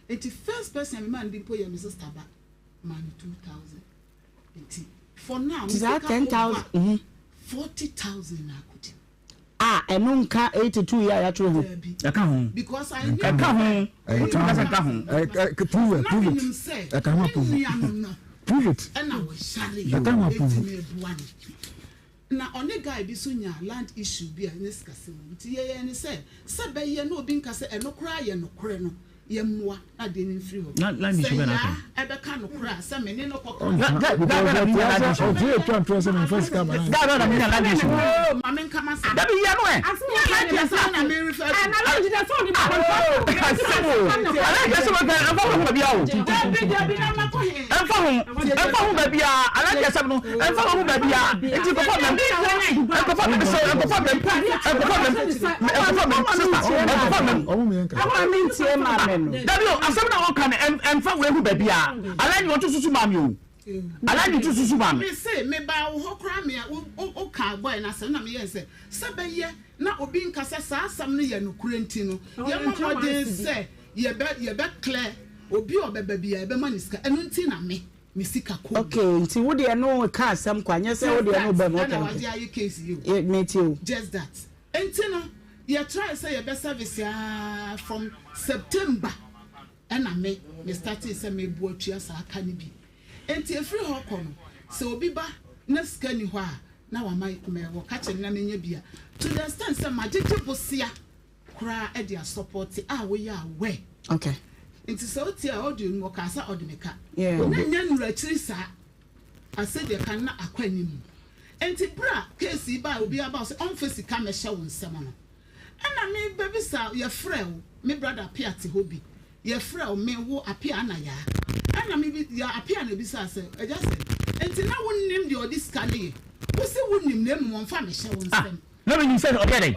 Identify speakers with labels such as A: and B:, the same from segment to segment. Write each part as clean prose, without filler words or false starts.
A: Nti first person a memaa no bi mpo yɛ me sister ba, maa no 2000. Nti for now me
B: Nti saa
A: sika
B: 10,000
A: over 40,000 na akɔdi mu.
B: A ɛno nka 82 yi a yɛatwerɛ ho.
A: Daabi.
C: Ɛka ho.
A: Because I knew
C: Ɛka ho. Wotumi ka sɛ ɛka ho.
D: Prove it,
A: na
D: prove it.
A: menim sɛ
D: Ɛka ho
A: me
D: approve.
A: nua no no
D: Prove it.
A: ɛna wɔyare
D: Ɛka ho
A: enti
D: approve.
A: meboa no. Na ɔne guy bi nso nyaa land issue bi a ɛnyɛ sikasɛm mu nti yɛyɛɛ no sɛ, sɛ ɛbɛyɛ na obi nka sɛ ɛno koraa yɛ nokorɛ no, yɛmmoa na adeɛ no mfiri hɔ.
C: Na land
A: Sɛ
C: issue bɛn na
A: Yaa
C: aka?
A: ɛbɛka nokorɛ a, sɛ me ne no kɔka.
D: Ɔnka
C: Guy
D: because
C: bɛn na
D: ɔte
C: menya land
D: ase
C: issue?
D: ɔte etwa ntorɔ sɛ memfa sika ma no.
C: Guy bɛn na menya land issue?
A: Oo, ma menka m'asɛm.
C: Dabi yɛ no ɛ.
A: Land issue na me refer to.
C: Asɛm o. Land issue bɛ ɛnfa ho baabi a o.
A: Dabi, dabi, na makɔ he?
C: Ɛnfa ho, ɛnfa ho baabi a land issue no ɛnfa ho baabi a nti nkɔfɔ mɛm, nkɔfɔ mɛm sɛ nkɔfɔ mɛm, nkɔfɔ mɛm, nkɔfɔ mɛm sista, nkɔfɔ mɛm.
D: Ɔmo mmiɛ nka.
B: Ama me ntie maame no.
C: Dabi o, asɛm na ɔka no ɛnfa wei ho baabi a Alaji ɔto susu maame o. Alaji to susu maame.
A: Me se me baa wo hɔ koraa me a wo wo kaa boy no asɛm na me yɛɛ sɛ sɛ bɛyɛ na obi nka sɛ saa asɛm no yɛ nokorɛ nti no yɛ mmɔ mmɔden sɛ yɛbɛ yɛbɛ clear obi a ɔbɛba biara yɛbɛma no sika ɛno nti na me me sika kɔ mu.
B: Okay nti wo deɛ no ka asɛm kwa nyɛ sɛ wo
A: Just
B: deɛ no
A: that
B: ba mu okay
A: ɛna
B: okay
A: wagye ayɛ case yi o.
B: Ye me tie o.
A: Just that nti no yɛ try sɛ yɛbɛ service aa from September ɛna me me startee sɛ meboa tua saa ka no bi nti ɛfiri hɔ kɔ no sɛ obi ba na sika ni hɔ a na wama me wɔka kyerɛ me na menya bi a to the extent sɛ magyegye bosea koraa de asɔpɔte a woyɛ aware.
B: Okay.
A: Nti sɛ wotie a audio no mu ɔkaa sɛ ɔde me ka.
B: Yeah.
A: Na nyɛ nnuru akyiri saa asɛdeɛ ka no na akɔ anim. Nti berɛ a case yi baa obiara ba wo sɛ ɔmfa sika mmɛhyɛ wo nsam no ɛna me bɛbisa yɛfrɛ wo me brother Appiah te hɔ bi yɛfrɛ wo me wo Appiah ana yaa ɛna me bi yaa Appiah na ebisaa sɛ agya sɛ nti na wonnim deɛ ɔde sika no yɛ wo se wonim na mmom ɔmfa mmɛhyɛ wo
C: Ah,
A: nsam.
C: na menim sɛ ɔyɛ dɛn.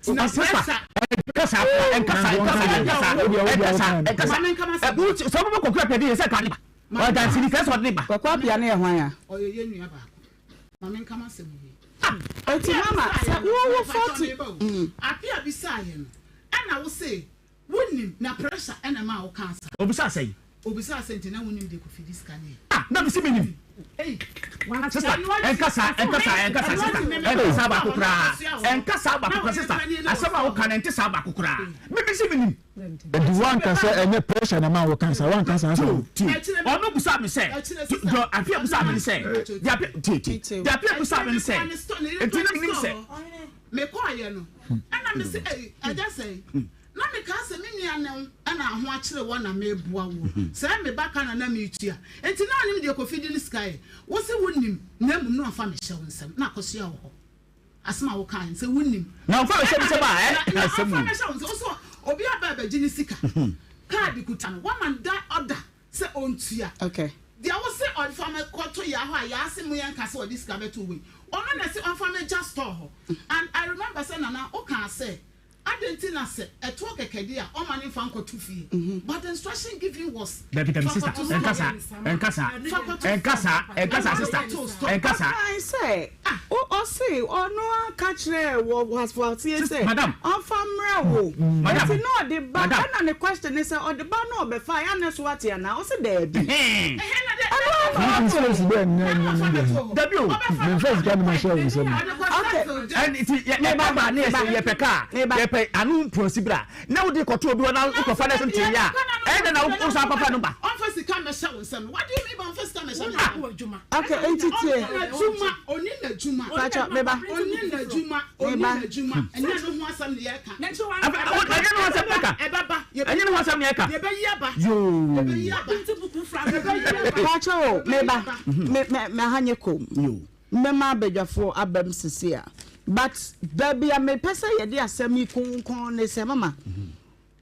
A: Oh, na
C: Sister,
A: pressure.
C: ɛnkasa, ɛnkasa, ɛnkasa, ɛnkasa, ɛnkasa, ɛnkasa.
A: Ma menka m'asɛm.
C: Ɛ, wo- Sɛ wobɛbɔ Kwaku Appiah din, ɛsɛ ka ne ba. Ɔdanseni, sɛ sɛ ɔde ne ba.
B: Kwaku Appiah no yɛ hwan a?
A: Ɔyɛ yɛn nua baako. Ma menka m'asɛm wie.
B: Eti mama sɛ wo wo 40.
A: Appiah bisaeɛ no, ɛna wo se wonim na pressure ɛna ɛmaa wo kaa saa.
C: Obisaa sɛn?
A: Obisaa sɛ nti na wonim deɛ Kofi de sika no yɛ.
C: Ah, na mese menim. Sister, ɛnka saa, ɛnka saa, ɛnka saa, sister, ɛnka saa baako koraa, ɛnka saa baako koraa, sister, asɛm a woka no ɛnte saa baako koraa. Me mese menim.
D: Nti woanka sɛ ɛnyɛ pressure na ɛmaa wokaa saa, woanka saa asɛm no.
C: Tie, ɔno busaa me sɛ, deɛ Appiah busaa me ne sɛ, deɛ Appiah, tie, tie, deɛ Appiah busaa me ne sɛ, nti na menim sɛ.
A: Mekɔeɛ no, ɛna mese, ei, agya sɛe. Na mekaa sɛ, Me nua ne wo na ho akyere wo na mereboa woɔ. Sɛɛ me ba ka na na meretua. Enti na wonim deɛ Kofi de ne sika yɛ? Wo se wonim, na mmom na ɔmfa mehyɛ wo nsam. Na akɔsoa wɔ hɔ. Asɛm a wokaeɛ no, sɛ wonim.
C: Na ɔmfa mehyɛ me nsam a, ɛ?
A: Na
C: Asɛm
A: ɔmfa
C: o.
A: mehyɛ wo nsam. Wo se obi aba abɛgye ne sika. Kaadi kuta no. Woama no da order sɛ ɔntua.
B: Okay.
A: Deɛ wo se ɔmfa me kɔto Yaa hɔ a, Yaa se mo yɛnka sɛ ɔde sika bɛto wo yi. Ɔno na ɛse ɔmfa me gya store hɔ. And I remember sɛ Nana, wokaa sɛ Adɛn nti na sɛ ɛtoɔ kɛkɛ deɛ a ɔmma no mfa nkɔto fie but the instruction given was
C: Dabi dabi
A: fa
C: sister
A: kɔto
C: ɛnka
A: store.
C: saa ɛnka saa
A: Fa kɔto
C: ɛnka saa ɛnka saa
A: Ɛna
C: sister
A: kɔto store.
C: ɛnka saa.
B: Ɔkae sɛ, wo ɔse ɔno ara ka kyerɛɛ wɔ waseɛ
C: Sis
B: sɛ
C: madam
B: ɔmfa mmerɛ wo
C: madam
B: nti na ɔde ba
C: madam.
B: ɛna ne question ne sɛ ɔde ba na ɔbɛfa a ɛna so ate anaa ɔse daabi
C: Ɛhɛn.
A: Ɛhɛn na dɛ
B: ɛno ara na
D: Nti
B: wato.
D: space bɛn na
A: Na
D: ɛnyɛ
A: ɔfa
D: ne deɛ
A: bɛto
D: he?
A: hɔ.
C: Dabi o.
A: Ɔbɛfa
D: Memfa
A: bɛto
D: sika no
A: hɔ.
D: mahyɛ wo nsam.
A: Ɔde kɔ
B: Okay.
A: settle gya.
C: Ɛn nti yɛ yɛ ba ba ne yɛ sɛ yɛpɛ kaa
B: Meba.
C: yɛpɛ ano mpuansi bra na wode kɔto obi hɔ na wokɔfa no so nte yɛ a ɛyɛ dɛ na wo san kɔfa no ba.
A: Ɔmfa sika mmɛhyɛ wo nsam no. What do you mean by ɔmfa sika mmɛhyɛ me nsam?
B: Okay, nti tie.
A: Ɔnni n'adwuma, ɔnni n'adwuma.
B: Pacho, meba.
A: Ɔnni n'adwuma, ɔnni
B: Meba.
A: n'adwuma. Ɛnyɛ ne ho asɛm na yɛreka.
C: Afei, ɛnyɛ ne ho asɛm na yɛka.
A: Ɛbɛba.
C: Ɛnyɛ ne ho asɛm na yɛka.
A: Yɛbɛyi aba.
C: Yoo.
A: Yɛbɛyi aba. Yɛbɛyi aba.
B: Pacho, meba. Me me me ha nyɛ kom.
C: Yoo.
B: Mɛma abadwafoɔ aba mu sisi a. But baabi a mepɛ sɛ yɛde asɛm yi konkɔn ne sɛ mama.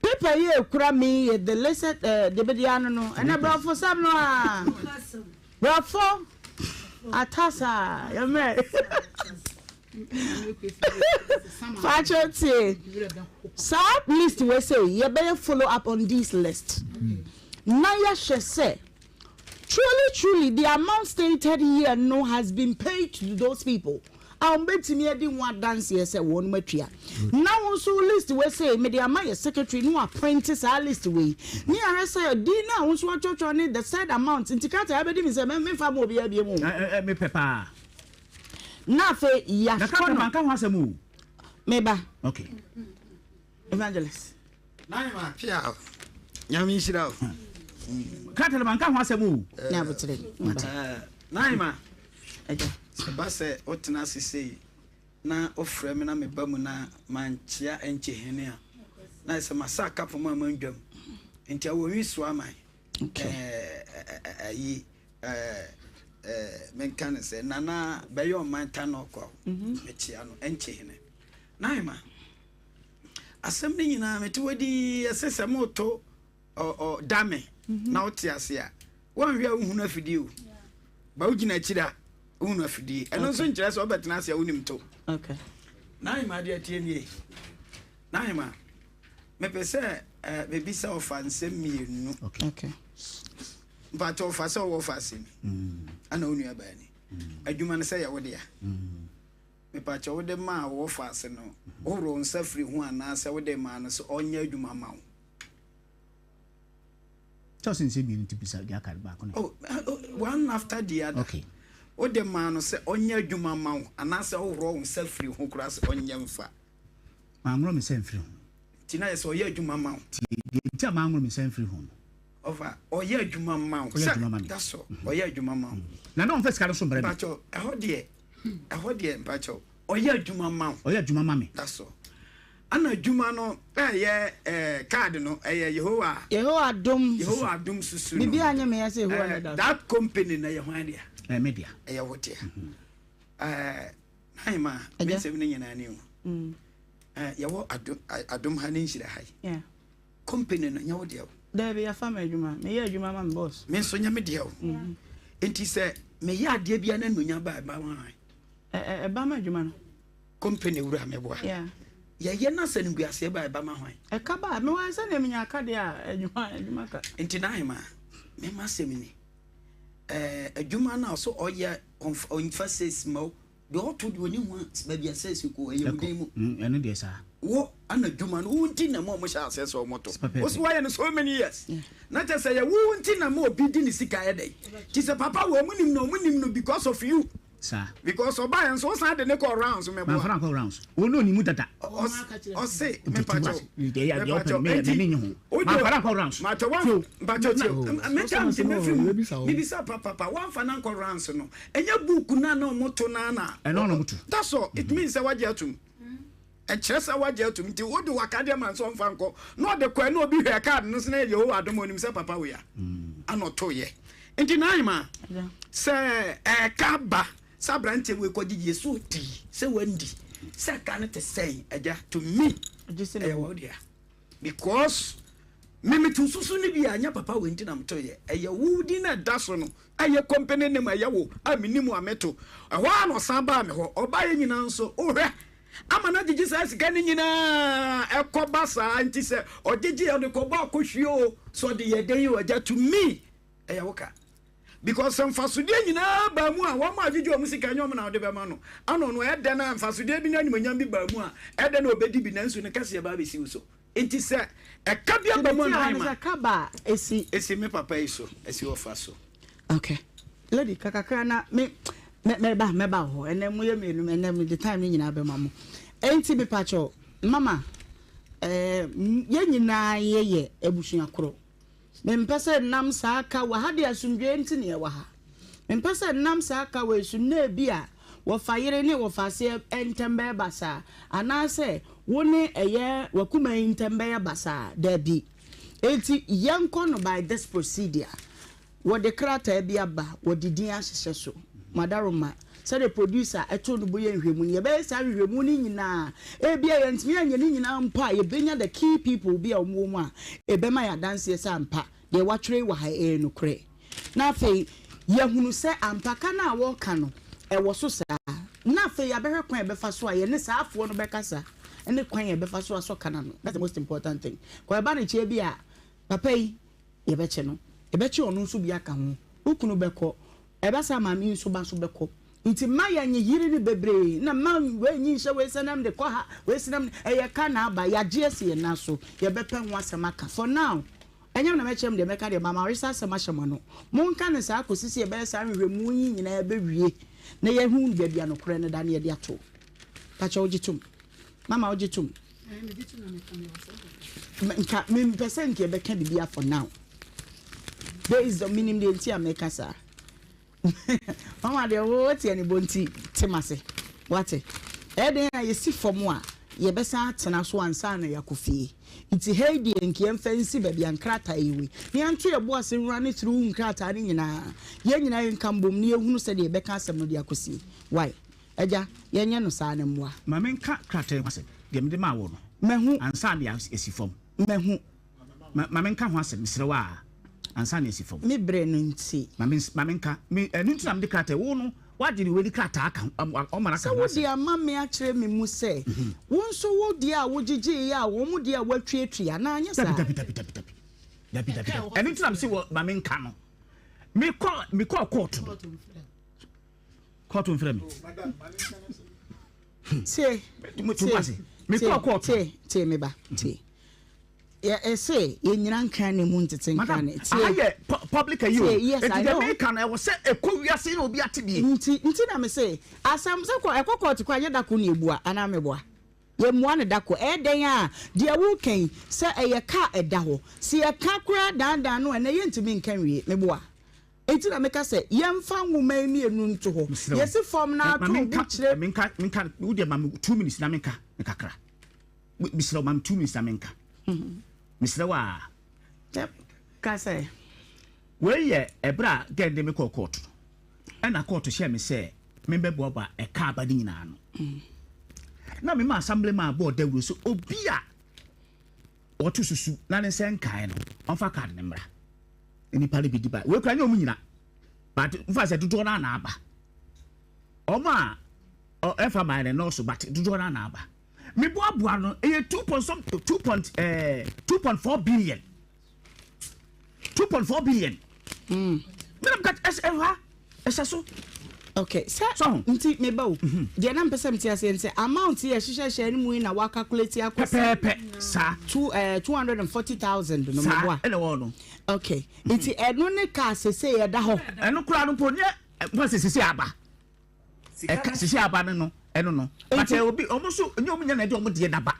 B: Paper yi a ekura me yi yɛ the latest eh, deɛ bɛdi ano no. Ɛnɛ brɔfo sɛm no a. Brɔfo atasa yɛmɛ. Fakyɛ tie. Saa list wei sɛ yɛbɛyɛ follow up on this list. Na yɛhwɛ sɛ truly truly the amount stated here no has been paid to those people. a wɔbɛtumi adi ho adanseɛ sɛ wɔnom atua. Na wo nso wo list wei sei mede ama yɛ secretary na waprinte saa list wei ne yɛahwɛ sɛ din no a wo nso watwerɛtwerɛ ne the said amount nti krataa bɛdi me sɛ memfa ma obiara biom o.
C: Mepɛ paa.
B: Na afei yɛakɔ no.
C: Na krataa manka ho asɛm o.
B: Meba.
C: Okay.
B: Evangelist.
E: Naima Pia, Nyame nhyira wo.
C: Krataa no manka ho asɛm o.
B: Ne abotere.
E: Naima, sɛ ba sɛ wotena ase sei na wofrɛ me na meba mu na mankyea ɛnkyɛ hene a, na sɛ masa akapo mu a mandwam. Nti awɔnwi soa man. Ayi menka no sɛ nana bɛyɛ ɔman ta no ɔkɔ mekyea no ɛnkyɛ hene. Naima, Asɛm no nyinaa mete hɔ dinn ɛsɛ sɛ moto dame na wote ase a woanhwɛ a wohunu afidie o ba wogyina akyiri a wohunu afidie ɛno nso nkyerɛ sɛ wobɛtena ase a wonim to. Nahema adeɛ atie nie. Nahema, mepɛ sɛ mebisa ɔfa nsɛm mmienu. Mpakyɛ ɔfa sɛ ɔwɔ fa asɛm ana wo nua baa ni adwuma no sɛ yɛ wo dea. Mepakyɛw, wode maa wo wɔfaase no, wohoroo wo nsa firii ho anaasɛ wode maa no sɛ ɔnyɛ adwuma mma wo?
C: Kyɛw sɛ nsɛm mmienu nti bisa deɛ aka no baako no.
E: Oh, oh, one after the other.
C: Okay.
E: Wode maa no sɛ ɔnyɛ adwuma mma wo anaasɛ wohoroo wo nsa firii ho koraa sɛ ɔnyɛ mfa?
C: Manhoro me nsa mfiri ho.
E: Nti na yɛ sɛ ɔyɛ adwuma ma wo.
C: Tie, deɛ nti a manhoro me nsa mfiri ho no.
E: Ɔfa, ɔyɛ adwuma ma wo.
C: Ɔyɛ adwuma ma me.
E: That's all. Ɔyɛ adwuma ma wo.
C: Na na ɔmfa sika no so mbrɛ me.
E: Mpakyɛw, ɛhɔ deɛ, ɛhɔ deɛ mpakyɛw, ɔyɛ adwuma ma wo.
C: Ɔyɛ adwuma ma me.
E: That's all. Ana adwuma no ɛyɛ ɛɛ card no ɛyɛ Yehowa.
B: Yehowa adom.
E: Yehowa adom susu no.
B: Biribi anyɛ me ya sɛ Yehowa na ɛda so.
E: That company no ɛyɛ hwan dea?
C: Ɛyɛ me dea.
E: Ɛyɛ wo dea. Ɛɛ Nahima, me nsɛm no nyinaa ni o. Yɛwɔ adom adom ha ne nhyira ha yi. Company no nyɛ wo dea o.
B: Daabi, yɛafa me adwuma. Meyɛ adwuma ma me boss.
E: Me nso nyɛ me dea o. Nti sɛ meyɛ adeɛ bia na nnunya ba ɛba ma hwan?
B: Ɛba ma adwuma no.
E: Company wura meboa. Yɛyɛ na sɛ niguaseɛ ba ɛba ma hwan?
B: Ɛka ba, mewɔ sɛ deɛ menya aka deɛ a adwuma adwuma ka.
E: Nti Nahima, me m'asɛm ni. Ɛɛ adwuma no a ɔso ɔyɛ ɔmfa sales ma wo. Deɛ ɔto deɛ ɔni ho baabi a sales kɔ ɛyɛ wo din mu.
C: Ɛno deɛ saa.
E: Wo ana adwuma no wo nti na ma ɔmo hyɛ aseɛ sɛ ɔmo to. Wo so wayɛ no so many years. Na kyɛ sɛ yɛ wo nti na ma obi di ne sika yɛ dɛn. Ti sɛ papa wɔ ɔmo nim no ɔmo nim no because of you.
C: Saa.
E: Because ɔba yɛ nso wo san de ne kɔ rounds mɛboa.
C: Manfa no ankɔ rounds. Wo ne ɔnim dada.
E: Ɔse mepakyɛw. Mepakyɛw enti.
C: Manfa no ankɔ rounds.
E: Makyɛ wa mpakyɛw tie. Me time ti mefiri mu. Mebisa papapa wanfa no ankɔ rounds no. Ɛnyɛ book no a na ɔmo to no ara na.
C: Ɛno na ɔmo to.
E: That's all. It means sɛ wagye atum. Ɛkyerɛ sɛ wagye atum nti wode w'akadeɛ ma no sɛ ɔmfa nkɔ na ɔde kɔɛ na obi hwɛɛ card no so na ɛyɛ Yehowa adom a onim sɛ papa wei a ana ɔtoeɛ. Nti Naima sɛ ɛka ba sɛ aberanteɛ wei kɔgyegyeɛ sɛ ɔdii sɛ wandi sɛ ɛka no te sɛn agya to me ɛyɛ wo dea. Because me meto susu no bi a nyɛ papa wei nti na meto yɛ ɛyɛ wo din na ɛda so no ɛyɛ company name ɛyɛ wo a menim a meto ɛhɔ a na ɔsan baa me hɔ ɔbaeɛ nyinaa nso wohwɛ ama no agyegye saa sika no nyinaa ɛkɔ ba saa nti sɛ ɔgyegye ɔde kɔbɔ akɔhwie o sɛ ɔde yɛ dɛn o agya to me ɛyɛ wo ka Because sɛ mfasodeɛ nyinaa baa mu a, wɔn a agyegye wɔn sika nyɛ wɔn na wɔde bɛma no. Ana ɔno ɛdɛn a mfasodeɛ bi ne animuonyam bi baa mu a, ɛdɛn na ɔbɛdi bi nanso ne kɛseɛ ba abɛsi wo so. Nti sɛ ɛka bi aba mu a na ahema.
B: Ɛka ba a ɛsi.
E: Ɛsi me papa yi so, ɛsi ɔfa so.
B: Okay. Lady, ka kakra na me mɛba mɛba wɔ hɔ. Ɛnɛ mo yɛ mmienu ɛnɛ me de time no nyinaa bɛma mo. Ɛnti me pakyɛw mama ɛɛ yɛn nyinaa yɛyɛ abusua korɔ. Mempɛ sɛ nam saa ka wɔ ha de asomdwoeɛ nti na yɛwɔ ha. Mempɛ sɛ nam saa ka wei so na ebia wɔfa yere ne wɔfa aseɛ ntɛm bɛyɛ basaa anaasɛ wo ne ɛyɛ w'akuma yi ntɛm bɛyɛ basaa. Dabi. Enti yɛnkɔ no by this procedure. Wɔde krataa bi aba, wɔde din ahyehyɛ so. Madaroma, sɛdeɛ producer too no bo yɛ nhwehwɛmu no, yɛbɛyɛ saa nhwehwɛmu no nyinaa. Ebia yɛntumi anyɛ ne nyinaa mpo a, yɛbɛnya the key people bi a wɔwɔ mu a ɛbɛma yɛn adanseɛ sɛ ampa deɛ wɔatwerɛ yi wɔ ha yi ɛyɛ nokorɛ. Na afei yɛahunu sɛ ampa ka no a wɔreka no ɛwɔ so saa. Na afei yɛabɛhwɛ kwan a yɛbɛfa so a yɛne saa afoɔ no bɛkasa ne kwan a yɛbɛfa so asɔ ka no ano. That's the most important thing. Kɔ ɛba no kyɛ bi a, papa yi, Yɛbɛkye no. Yɛbɛkye ɔno nso bi aka ho. Wo kunu bɛkɔ. Ɛba saa a, maame yi nso ba nso bɛkɔ. Nti mma yɛnyeyere no bebree na mma wei nyi nhyɛ wei sɛ na mede kɔ ha, wei sɛ na mede, ɛyɛ ka na aba, yɛagye asi yɛn nan so, yɛbɛpɛ ho asɛm aka. For now, ɛnyɛ me na mɛkyerɛ mo deɛ mɛka deɛ, mama awesa asɛm ahyɛ mo ano. Monka no saa kɔsi sɛ yɛbɛyɛ saa nhwehwɛmu yi nyinaa bɛwie na yɛahu baabi a nokorɛ no da na yɛde ato. Pakyɛ wogye tom? Mama wogye tom? Nka mempɛ sɛ nka yɛbɛka biribiara for now. Based on, menim deɛ nti a meka saa. Mama deɛ wo te anibɔ nti te mase wate. Ɛyɛ den a yɛsi fam a yɛbɛsan atena so ansa na yɛakɔ fie. Nti ha yi deɛ nka yɛmfa nsi baabi a nkrataa yi wɔ yi na yɛnto yɛn bo ase nwura ne through nkrataa no nyinaa. Yɛn nyinaa yɛnka mbom na yɛhunu sɛdeɛ yɛbɛka asɛm no de akɔsie. Wai? Agya, yɛnyɛ no saa na mmoa.
C: Ma menka krataa yi ho asɛm, deɛ mede maa wo no,
B: Mahu.
C: ansa na yɛasi fam.
B: Mahu.
C: Ma, ma menka ho asɛm, mesrɛ wo ara, ansa na yɛasi fam.
B: Me berɛ no nti.
C: Ma me, ma menka. Me, ɛno nti na mede krataa, wo no, woagye ne wei de krataa aka ho, ɔma no aka
B: Sɛ
C: ho
B: wode
C: asɛm.
B: ama me akyerɛ me mu sɛ, wo nso wo deɛ a wogyegyeeɛ a wɔn deɛ a woatuatua, anaa anyɛ saa?
C: Dabi, dabi, dabi, dabi, dabi. Dabi, dabi, dabi. Ɛno nti na mese wɔ, ma menka no. Mekɔ, mekɔɔ kɔɔto no. Kɔɔto mfrɛ me.
B: Tie, tie, tie, tie, tie, me ba, tie. Yɛ ɛsɛ yɛ nyina nkran ne mu ntete nkran ne.
C: Tie. Aha yɛ public ayi o. Yes, I know. Eti deɛ meka no ɛwɔ sɛ ɛkɔ wiase na obi ate bie.
B: Nti nti na me se asɛm sɛ kɔ ɛkɔ kɔɔto kɔ anyɛ dako na ebua anaa meboa. Yɛmmua no dako. Ɛyɛ dɛn a deɛ woka yi sɛ ɛyɛ ka a ɛda hɔ. Sɛ yɛka koraa dandan no ɛnɛ yɛntumi nka nwie. Meboa. Enti na meka sɛ, Yɛmfa nwoma yi mmienu nto hɔ.
C: Mesrɛ wo,
B: Yɛsi fam na
C: ma
B: ato bo
C: menka,
B: kyerɛ.
C: menka, menka, wo deɛ ma me 2 minutes na menka ne kakra. Mesrɛ wo, ma me 2 minutes na menka. Mesrɛ wo a.
B: Yep, ka sɛ.
C: Wei yɛ ɛberɛ a gɛn de me kɔɔ kɔɔto. Ɛna kɔɔto hyɛɛ me sɛ membɛboaboa ɛka aba no nyinaa ano. Na mema assembly man bɔɔ dawuro sɛ obi a ɔto susu na ne nsa nkae no, ɔmfa card no mmra. Nnipa no bi di ba. Wei kura nyɛ wɔn nyina. But nfa sɛ dodoɔ no ana aba. Wɔn a ɛfa maa no nɔɔso but dodoɔ no ana aba. Meboaboa no ɛyɛ two point some two point 2.4 billion. 2.4 billion. Mena mka ɛsɛ ɛha ɛhyɛ so.
B: Okay, sɛ
C: So.
B: nti meba o. Deɛ na mpɛ sɛ mete aseɛ ne sɛ amount yi a ɛhyehyɛhyɛ no mu yi na wɔacalculate akɔsi
C: Pɛpɛɛpɛ saa.
B: 240,000 no
C: Saa
B: meboa.
C: ɛna ɛwɔ no.
B: Okay, nti ɛno ne kaa sese ɛda hɔ.
C: Ɛno koraa no mpo nyɛ mfa sɛ sese aba. Ɛka sese aba no ɛno no. But obi ɔmo nso nyɛ ɔmo nyɛ na ɛde ɔmo deɛ naba.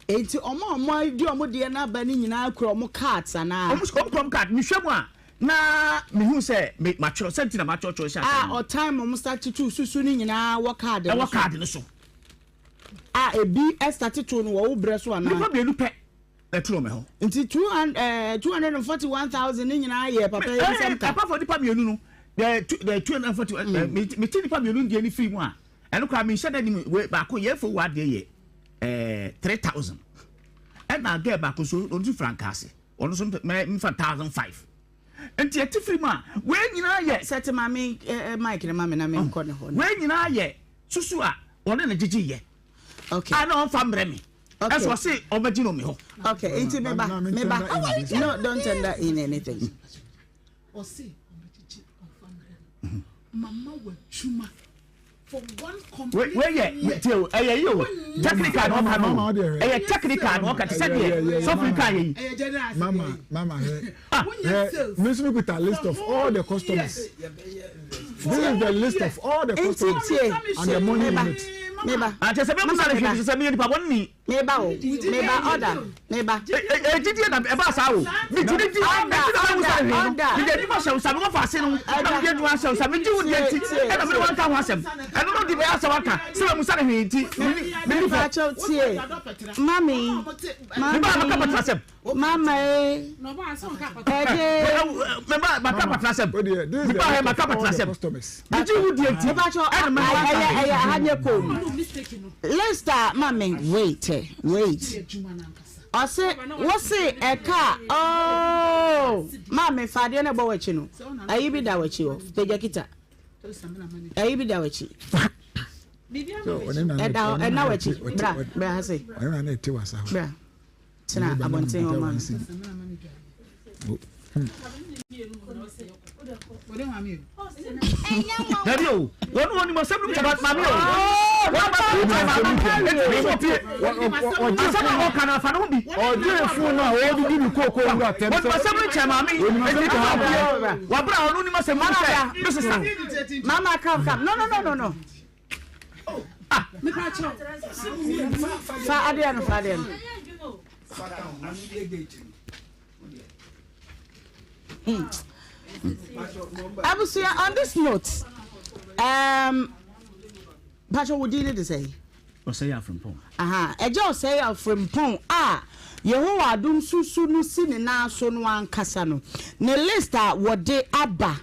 B: Nti ɔmo a ɔmo de ɔmo deɛ naba no nyinaa kura ɔmo cards anaa?
C: Ɔmo kura ɔmo card. Mehwɛ mu a na mehu sɛ me matwerɛ sɛ nti na matwerɛtwerɛ hyɛ
B: A
C: aseɛ no.
B: ɔtime ɔmo start to susu no nyinaa wɔ card no
C: Ɛwɔ
B: so.
C: card no so.
B: A ebi start to no wɔ wo brɛ so anaa?
C: Nipa mmienu pɛ na ɛtwerɛ me hɔ.
B: Nti 241,000 ne nyinaa yɛ papa yi nsɛm ka.
C: Apart from nipa mmienu no, the 241, me ti nipa mmienu deɛ ne firi mu a, ɛno koraa menhyɛ da nim wei baako yɛ fo wɔ adeɛ yɛ 3,000. Ɛna girl baako nso ɔno nso fira nkaase, ɔno nso mfa 1,500. Nti ɛte firi mu a, wei nyinaa yɛ.
B: Sɛ te maame mic ne maame na me nkɔ ne hɔ.
C: Wei nyinaa yɛ susu a ɔne ne gyegye yɛ.
B: Okay.
C: A na ɔmfa mbrɛ me.
B: Okay.
C: Ɛso ɔse ɔbɛgye no me hɔ.
B: Okay, nti meba meba. No, don't tender in anything.
A: Ɔse ɔbɛgyegye ɔmfa mbrɛ no. Mama w'adwuma for one complete
C: Wei yɛ tie o, ɛyɛ yi o, technical na ɔka no o, ɛyɛ technical na ɔka te sɛ deɛ sɔfo ka yɛ yi.
A: Ɛyɛ general
D: Mama, mama, hɛ,
A: Wonyɛ
D: hɛ,
A: sales.
D: me nso mi kuta list of all the customers. This is the list of all the
B: Nti
D: customers
B: tie.
D: and the money in
B: Meba.
D: it.
B: Meba.
C: Akyɛ sɛ bɛmu sa ne hwɛ sɛ meyɛ nipa bɔne ni.
B: Meba o. Meba order. Meba.
C: Ɛgyidie na ɛbaa saa o. Megye ne di.
B: Order,
C: Ɛnti na bɛmu sa ne hwɛ no.
B: order.
C: Mede adwuma hyɛ wo nsa, mekɔfa ase no, na mede adwuma ahyɛ wo nsa, megye wo deɛ nti, ɛna mede wanka ho asɛm. Ɛno no de bɛyɛ asɛm aka sɛ bɛmu sa ne hwee nti, menni fɔ.
B: Mepa kyɛw tie. Mami.
C: Meba maka
B: Mami.
C: patra asɛm.
B: Mama e. Ɛde.
C: Meba maka patra asɛm.
D: Oh dear, this is the
C: Meba hɛ
D: list
C: maka
D: of all
C: patra
D: the
C: asɛm.
D: customers.
C: Megye wo deɛ nti,
B: Mepa kyɛw
C: ɛna mede wanka
B: ɛyɛ
C: hwee.
B: ɛyɛ aha nyɛ kom. List a mami wait wait. Ɔse wose ɛka ooo maame fa adeɛ no ɛbɔ w'akyi no ayi bi da w'akyi hɔ pagya kita ayi bi da w'akyi
D: So, ɔne na
B: ɛda hɔ ɛna w'akyi bra bra ha se
D: Ɔne na na ɛte wasa hɔ.
B: bra tena abɔnten hɔ ma me.
C: Dabi o, wɔn wɔn nim asɛm no mu kyɛ maame o. Wɔn ba asɛm no kyɛ maame. Eti mi sɔ pie. Asɛm a ɔka no afa ne ho bi.
D: Ɔgye fon no a ɔredidi ne kooko wura tɛm
C: Wɔn
D: sɛ
C: asɛm no kyɛ maame.
D: Onim asɛm
C: Eti mi
D: kyɛ
C: sɔ
D: maame.
C: pie. Wabra ɔno nim asɛm no mu kyɛ me sista.
B: Mama come come no no no no no.
C: Ah.
B: Fa adeɛ no fa adeɛ no. Hmm. Abusua on this note um, Pacho wo din ne de sɛn?
C: Ɔsɛe Afrempong.
B: Aha, Agya Ɔsɛe Afrempong a Yehowa adom susu no si ne nan so no ankasa no, ne list a wɔde aba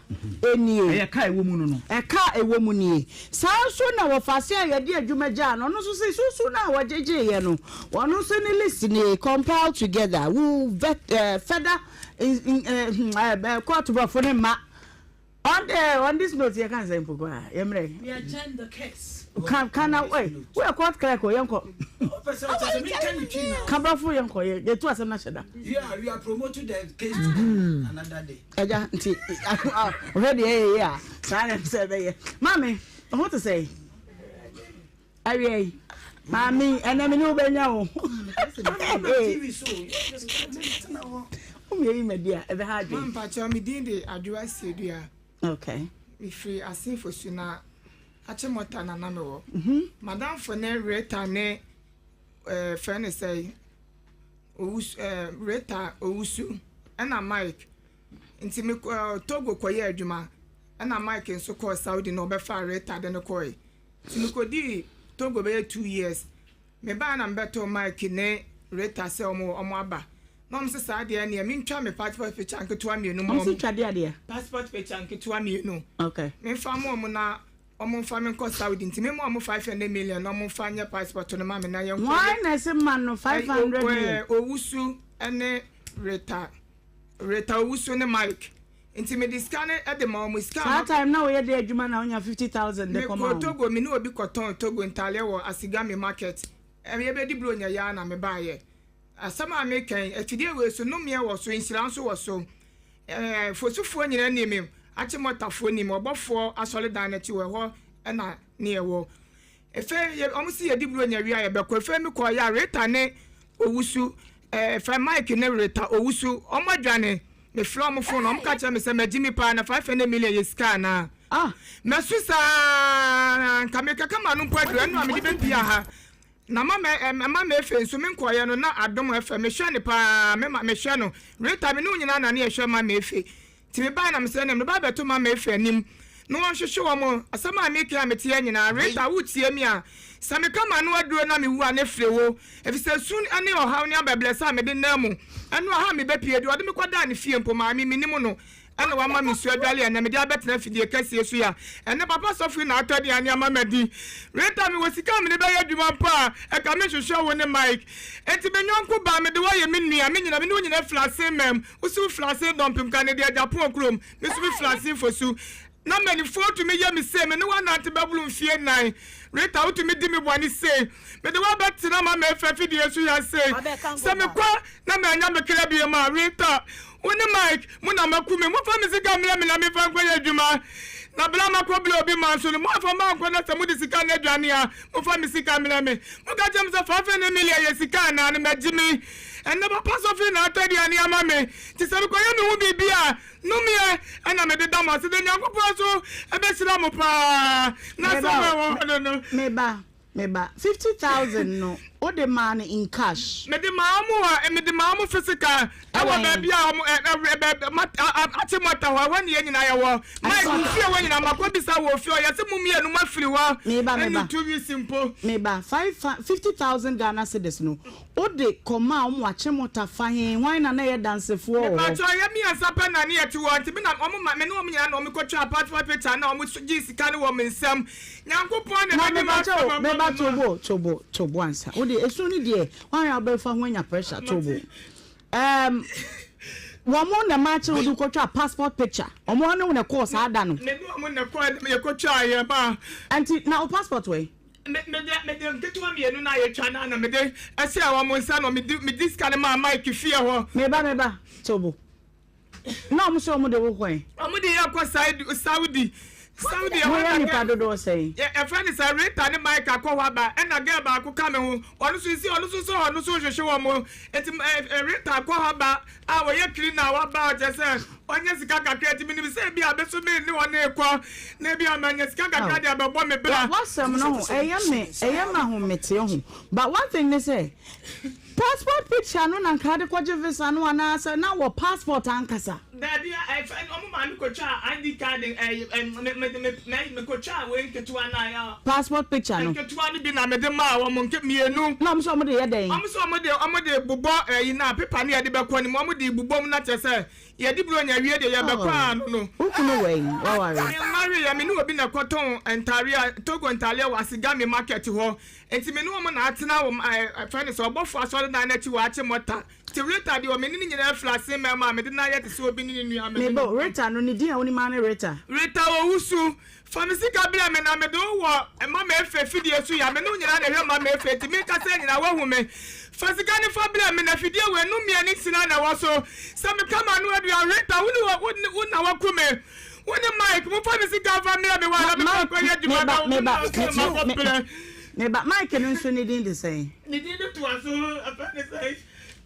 B: nie.
C: Ɛyɛ ɛka a ɛwɔ mu no no.
B: Ɛka a ɛwɔ mu nie. Saa ara nso na wɔfaase a yɛde adwuma gyaa no, ɔno nso se susu no a wɔgyegyeeɛ no, ɔno nso ne list nie, compile together, wo vet, eh, further in, in, eh, eh, court borɔfo no mma. On the on this note yɛ kan sɛ mpo koraa yɛ mmerɛ.
A: We adjourn the case.
B: Ka ka na ɛ wo yɛ court clerk o yɛn kɔ. Ka brɔfo yɛn kɔ yɛ yɛ tu asɛm na hyɛ da.
F: Yeah, we are promoting the case to mm-hmm. another day.
B: Ɛgya nti ɔhwɛ deɛ ɛyɛ yɛ a saa na sɛ ɛbɛyɛ. Maame ɔho te sɛ. Awia yi, maame yi, ɛnɛ me ne wo bɛnya o. Womia yi madi a, ɛbɛha adwene.
G: Mampakyɛw, me din de Adwoa Siedua.
B: Okay.
G: Mefiri Asenfosu na Achimota na na mewɔ. Madamfo ne Rita ne eh, frɛ ne sɛ Owusu, eh, Rita Owusu ɛna Mike. Nti me eh, Togo kɔyɛ adwuma ɛna Mike nso kɔɔ Saudi na ɔbɛfaa Rita de no kɔe. Nti mekodii Togo bɛyɛ 2 years. Mebaa na mebɛtoo Mike ne Rita sɛ ɔmo ɔmo aba. Na ɔmo se saa deɛ neɛ mentwa me passport picture nketewa mmienu ma
B: Ɔmo se
G: ɔmo.
B: twa deɛ adeɛ?
G: Passport picture nketewa mmienu.
B: Okay.
G: Memfa ma ɔmo na ɔmo mfa me nkɔ Saudi. Nti mema ɔmo 500 million na ɔmo mfa nyɛ passport no ma me na yɛnkɔ
B: Why
G: yɛ.
B: na ɛsɛ ma no 500 million?
G: Owusu ne Rita. Rita Owusu ne Mike. Nti mede sika no de ma ɔmo. Sika a
B: Saa time na woyɛ de adwuma na wonya 50,000 de kɔma
G: Mekɔɔ
B: wɔn?
G: Togo, me ne obi kɔtɔn Togo ntadeɛ wɔ Asigame market. Yɛbɛdi Buronya yi ara na mebaeɛ. Asɛm a meka yi, afidie wei so, nnomeɛ wɔ so, nhyira nso wɔ so. Fosufoɔ nyinaa nim me, Achimɔtafoɔ nim me, ɔbɔfoɔ asɔredan no akyi hɔ, ɛhɔ na ne yɛwɔ. Afei yɛ, wɔn se yɛdi Buronya wie a yɛbɛkɔ. Afei mekɔeɛ a, Rita ne Owusu, ɛɛ, Mike ne Rita Owusu, wɔn adwane. Mefrɛ wɔn fon na wɔka kyerɛ me sɛ magye me paa na 500 million yɛ sika anaa?
B: Ah!
G: Masu saa nka mekaka m'ano mpo aduru ɛno a mede bɛpia ha. Na mama ɛma mefe nso menkɔeɛ no na Adom FM mehwɛ no paa mema mehwɛ no. Rita me ne wo nyinaa na ne yɛhwɛ Mama Efe. Nti mebaeɛ na mesɛ ɛneɛ meba abɛto Mama Efe anim na wɔnhwehwe wɔn asɛm a meka a meteɛ nyinaa. Rita wotie me a sɛ meka m'ano aduro na mewu a ne firi wo. Efisɛ su ne ɔhaw ne abɛbrɛsɛ a mede nam mu, ɛne ɔhaw a mebɛpue de, ɔde me kɔdaa ne fie mpo, maame, mennim no, ɛna wama me nsuo adwale a ɛnnɛ mede abɛtena afidie kɛseɛ so yi a ɛnnɛ papa sɔfo yi na atɔ aduane ama madi. Rita, mewɔ sika a mede bɛyɛ adwuma mpo a, ɛka menhwehwɛ wo ne Mike. Enti me yɔnko baa, mede wo ayɛ me nua, me nyina, me ne wo nyina firi ase mmam. Wo se wofiri ase Dɔmpem ka ne deɛ Agyapong kurom, me nso mefiri ase Fosu. Na mmanimfoɔ tumi yɛ me sei, me ne wo anante bɛboro mfeɛ nnan. Rita, wotumi di me bɔne sei. Mede wo abɛtena m'amɛɛfɛ afidie so ya sei. Sɛ mekɔ na mannya me kra biom a, Rita, wo ne Mike, mo na moaku me. Momfa me sika mmrɛ me na memfa nkɔyɛ adwuma. Na berɛ a makɔbrɛ obi man so no, moamfa mankɔ na sɛ mode sika no adwane a, momfa me sika mmrɛ me. Moka kyerɛ me sɛ 500 million yɛ sika anaa no, magye me. Ɛnnɛ papa sɔfo na atɔ aduane ama me. Nti sɛ mekɔyɛ me ho biribi a, Nomeɛ na mede da mo ase dɛ Nyankopɔn so bɛhyira mo paa na asɛm a ɛwɔ hɔ no no.
B: Me ba, me ba, 50,000 no wo de maa no in cash?
G: Mede maa wɔn wɔ, mede maa wɔn physical ɛwɔ baabi a wɔn ɛ ɛ ɛ mat a a Achimota hɔ, ɛhɔ ne yɛn nyinaa yɛwɔ. Mike, wo fie hɔ nyinaa makɔ bisa wɔ fie hɔ, yɛse mo mmienu mo afiri hɔ
B: Me ba, me
G: ɛne
B: ba.
G: 2 weeks mpo.
B: Me ba, five 50,000 Ghana cedis no Wo de kɔmaa wɔn Achimota fa he, hwan na na ɛyɛ dansefoɔ wɔ hɔ?
G: Mepakyɛw, yɛ miɛnsa pɛ na ne yɛte hɔ, nti me na wɔn ma me ne wɔn nyinaa na wɔn kɔ twaa passport picture na wɔn gyee sika no wɔ me nsam. Nyankopɔn na
B: Na
G: ɛbɛdi
B: mepakyɛw,
G: m'asɛm ama
B: meba
G: me
B: tobo,
G: ma.
B: tobo, tobo ansa. Wo deɛ, esu no deɛ, hwan a wobɛfa ho anya pressure, tobo. Ɛɛm, wɔn na ɛma akyere wo de kɔtwaa passport picture, wɔn ne wo na ɛkɔɔ saa da no?
G: Me ne wɔn na ɛkɔɔ, yɛkɔtwaa yɛ ma.
B: Nti, na wo passport wɔ he?
G: Me, mede, mede nketewa mmienu no a yɛtwa no ara na mede hyɛɛ wɔn nsa na mede, mede sika no maa Mike fie hɔ.
B: Meba, meba, Tobo. Na wɔn sɛ wɔn de wo kɔ ɛ?
G: Wɔn de yɛn kɔ Saudi, Saudi. Saudi ɛhɔ
B: Moyɛ
G: na
B: nnipa
G: girl
B: dodoɔ sɛn?
G: yɛ ɛfrɛ no sɛ Rita ne Micah kɔ hɔ aba ɛna girl baako ka me ho ɔno nso nsi ɔno nso sɛ ɔno nso rehwehwɛ wɔn nti ɛ ɛ Rita kɔ hɔ aba a ɔyɛ cleaner a waba a kyerɛ sɛ ɔnyɛ sika kakra nti menim sɛ ebi a me nso me ne wɔn rekɔ na ebi a manya sika kakra de abɛbɔ me bra.
B: W'asɛm no ho ɛyɛ me ɛyɛ me ahometeɛ ho but one thing ne sɛ passport picture no na nka ade kɔgye visa no anaasɛ na wɔ passport ankasa.
G: Dabi a ɛfɛ no ɔmo maa me kotwaa ID card ɛyi ɛ me me me me me kotwaa wei nketewa no a yɛ.
B: Passport picture no.
G: Nketewa no bi na mede maa wɔn nke mmienu.
B: Na ɔmo sɛ ɔmo de yɛ dɛn?
G: Ɔmo sɛ ɔmo de ɔmo de bobɔ ɛyi na paper no yɛde bɛkɔ no mu ɔmo de bobɔ mu na kyerɛ sɛ yɛde buronya wie deɛ yɛbɛkɔ a no no.
B: Wo kunu wɔ yi waware?
G: Me nware yɛ me ne obi na ɛkɔtɔn ntaareɛ a Togo ntaareɛ wɔ Asigame market hɔ nti me ne wɔn na atena wɔ ɛ ɛfɛ no sɛ ɔbɔfo asɔredan no akyi wɔ Achimota. Nti Rita deɛ ɔme ne no nyinaa firi ase mmarima a mede no ayɛ te sɛ obi ne ne nua mede
B: Meba
G: no.
B: o, Rita no ne din a wonim ara ne Rita.
G: Rita Owusu, fa me sika brɛ me na mede wo wɔ Mama Efe fidie so ya, me ne wo nyinaa na ɛhwɛ Mama Efe nti mekasa yi nyinaa woahu me. Fa sika no fa brɛ me na fidie wei nnummeɛ ne nhyira na ɛwɔ so. Sɛ meka m'ano adua Rita wo ne wo wo na woaku me. Wo ne Mike momfa me sika mfa mmrɛ me hɔ a na mefa nkɔyɛ adwuma na wo na wo sɛ makɔbrɛ.
B: Meba, Mike no nso ne din de sɛn?
G: Ne din no toa so, ɛfɛ ne sɛn?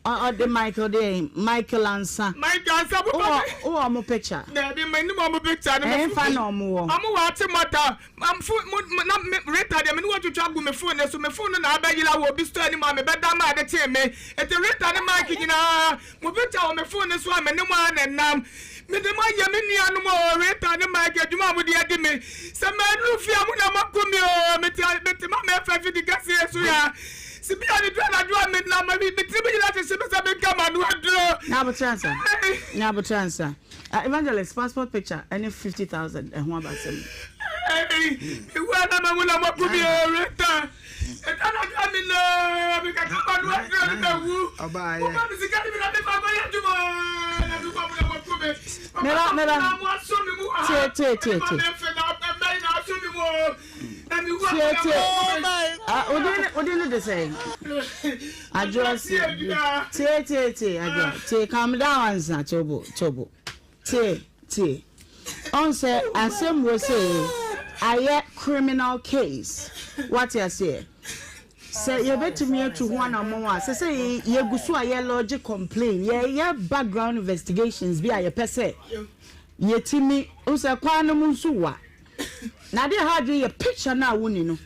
B: Ɔde Michael deɛ Michael Ansa.
G: Michael Ansa mo ba.
B: Wowɔ ɔmo picture?
G: Daabi ma nim ɔmo picture no.
B: Ɛnfa na ɔmo wɔ?
G: Ɔmo wɔ ate mɔta. Fo mo na me Rita deɛ me ne wɔtwitwa gu me phone no so me phone no na abɛyera wɔ obi store anim a me bɛda ma ade kyee me. Eti Rita ne Mike nyinaa mo picture wɔ me phone no so a me ne mo ara na ɛnam. Mede mo ayɛ me nuanom oo Rita ne Mike adwuma a mode adi me. Sɛ maduru fie a mo na moaku me oo mete mete ma mɛfa fidi kɛseɛ so ya. Sibia ne duru anadwo a menam me tirim nyinaa hyehye me sɛ menka m'ano aduro.
B: Nyabotrɛ ansa nyabotrɛ ansa ah evangelist passport picture ɛne 50,000 ɛho abasɛm.
G: Mewu a na mawu na moaku me oo Rita. Ɛduru anadwo a menam mekaka m'ano aduro ne mawu. Momma me sika no bi na memfa nkɔyɛ adwuma oo na mekɔ mo na moaku me.
B: Meba meba tie tie tie tie. Tie tie ah odin odin ne de sɛn adwoa si tie tie tie adwoa tie calm down ansa tobo tobo tie tie ɔn sɛ asɛm wo sɛ ayɛ criminal case wate aseɛ sɛ yɛbɛtumi atu ho anammɔn a sɛ sɛ yɛgu so a yɛ lodge complain yɛyɛ background investigations bi a yɛpɛ sɛ yɛtumi sɛ kwan no mu nso wa Na adeɛ a ɛha adwene yɛ picture no a wonni no.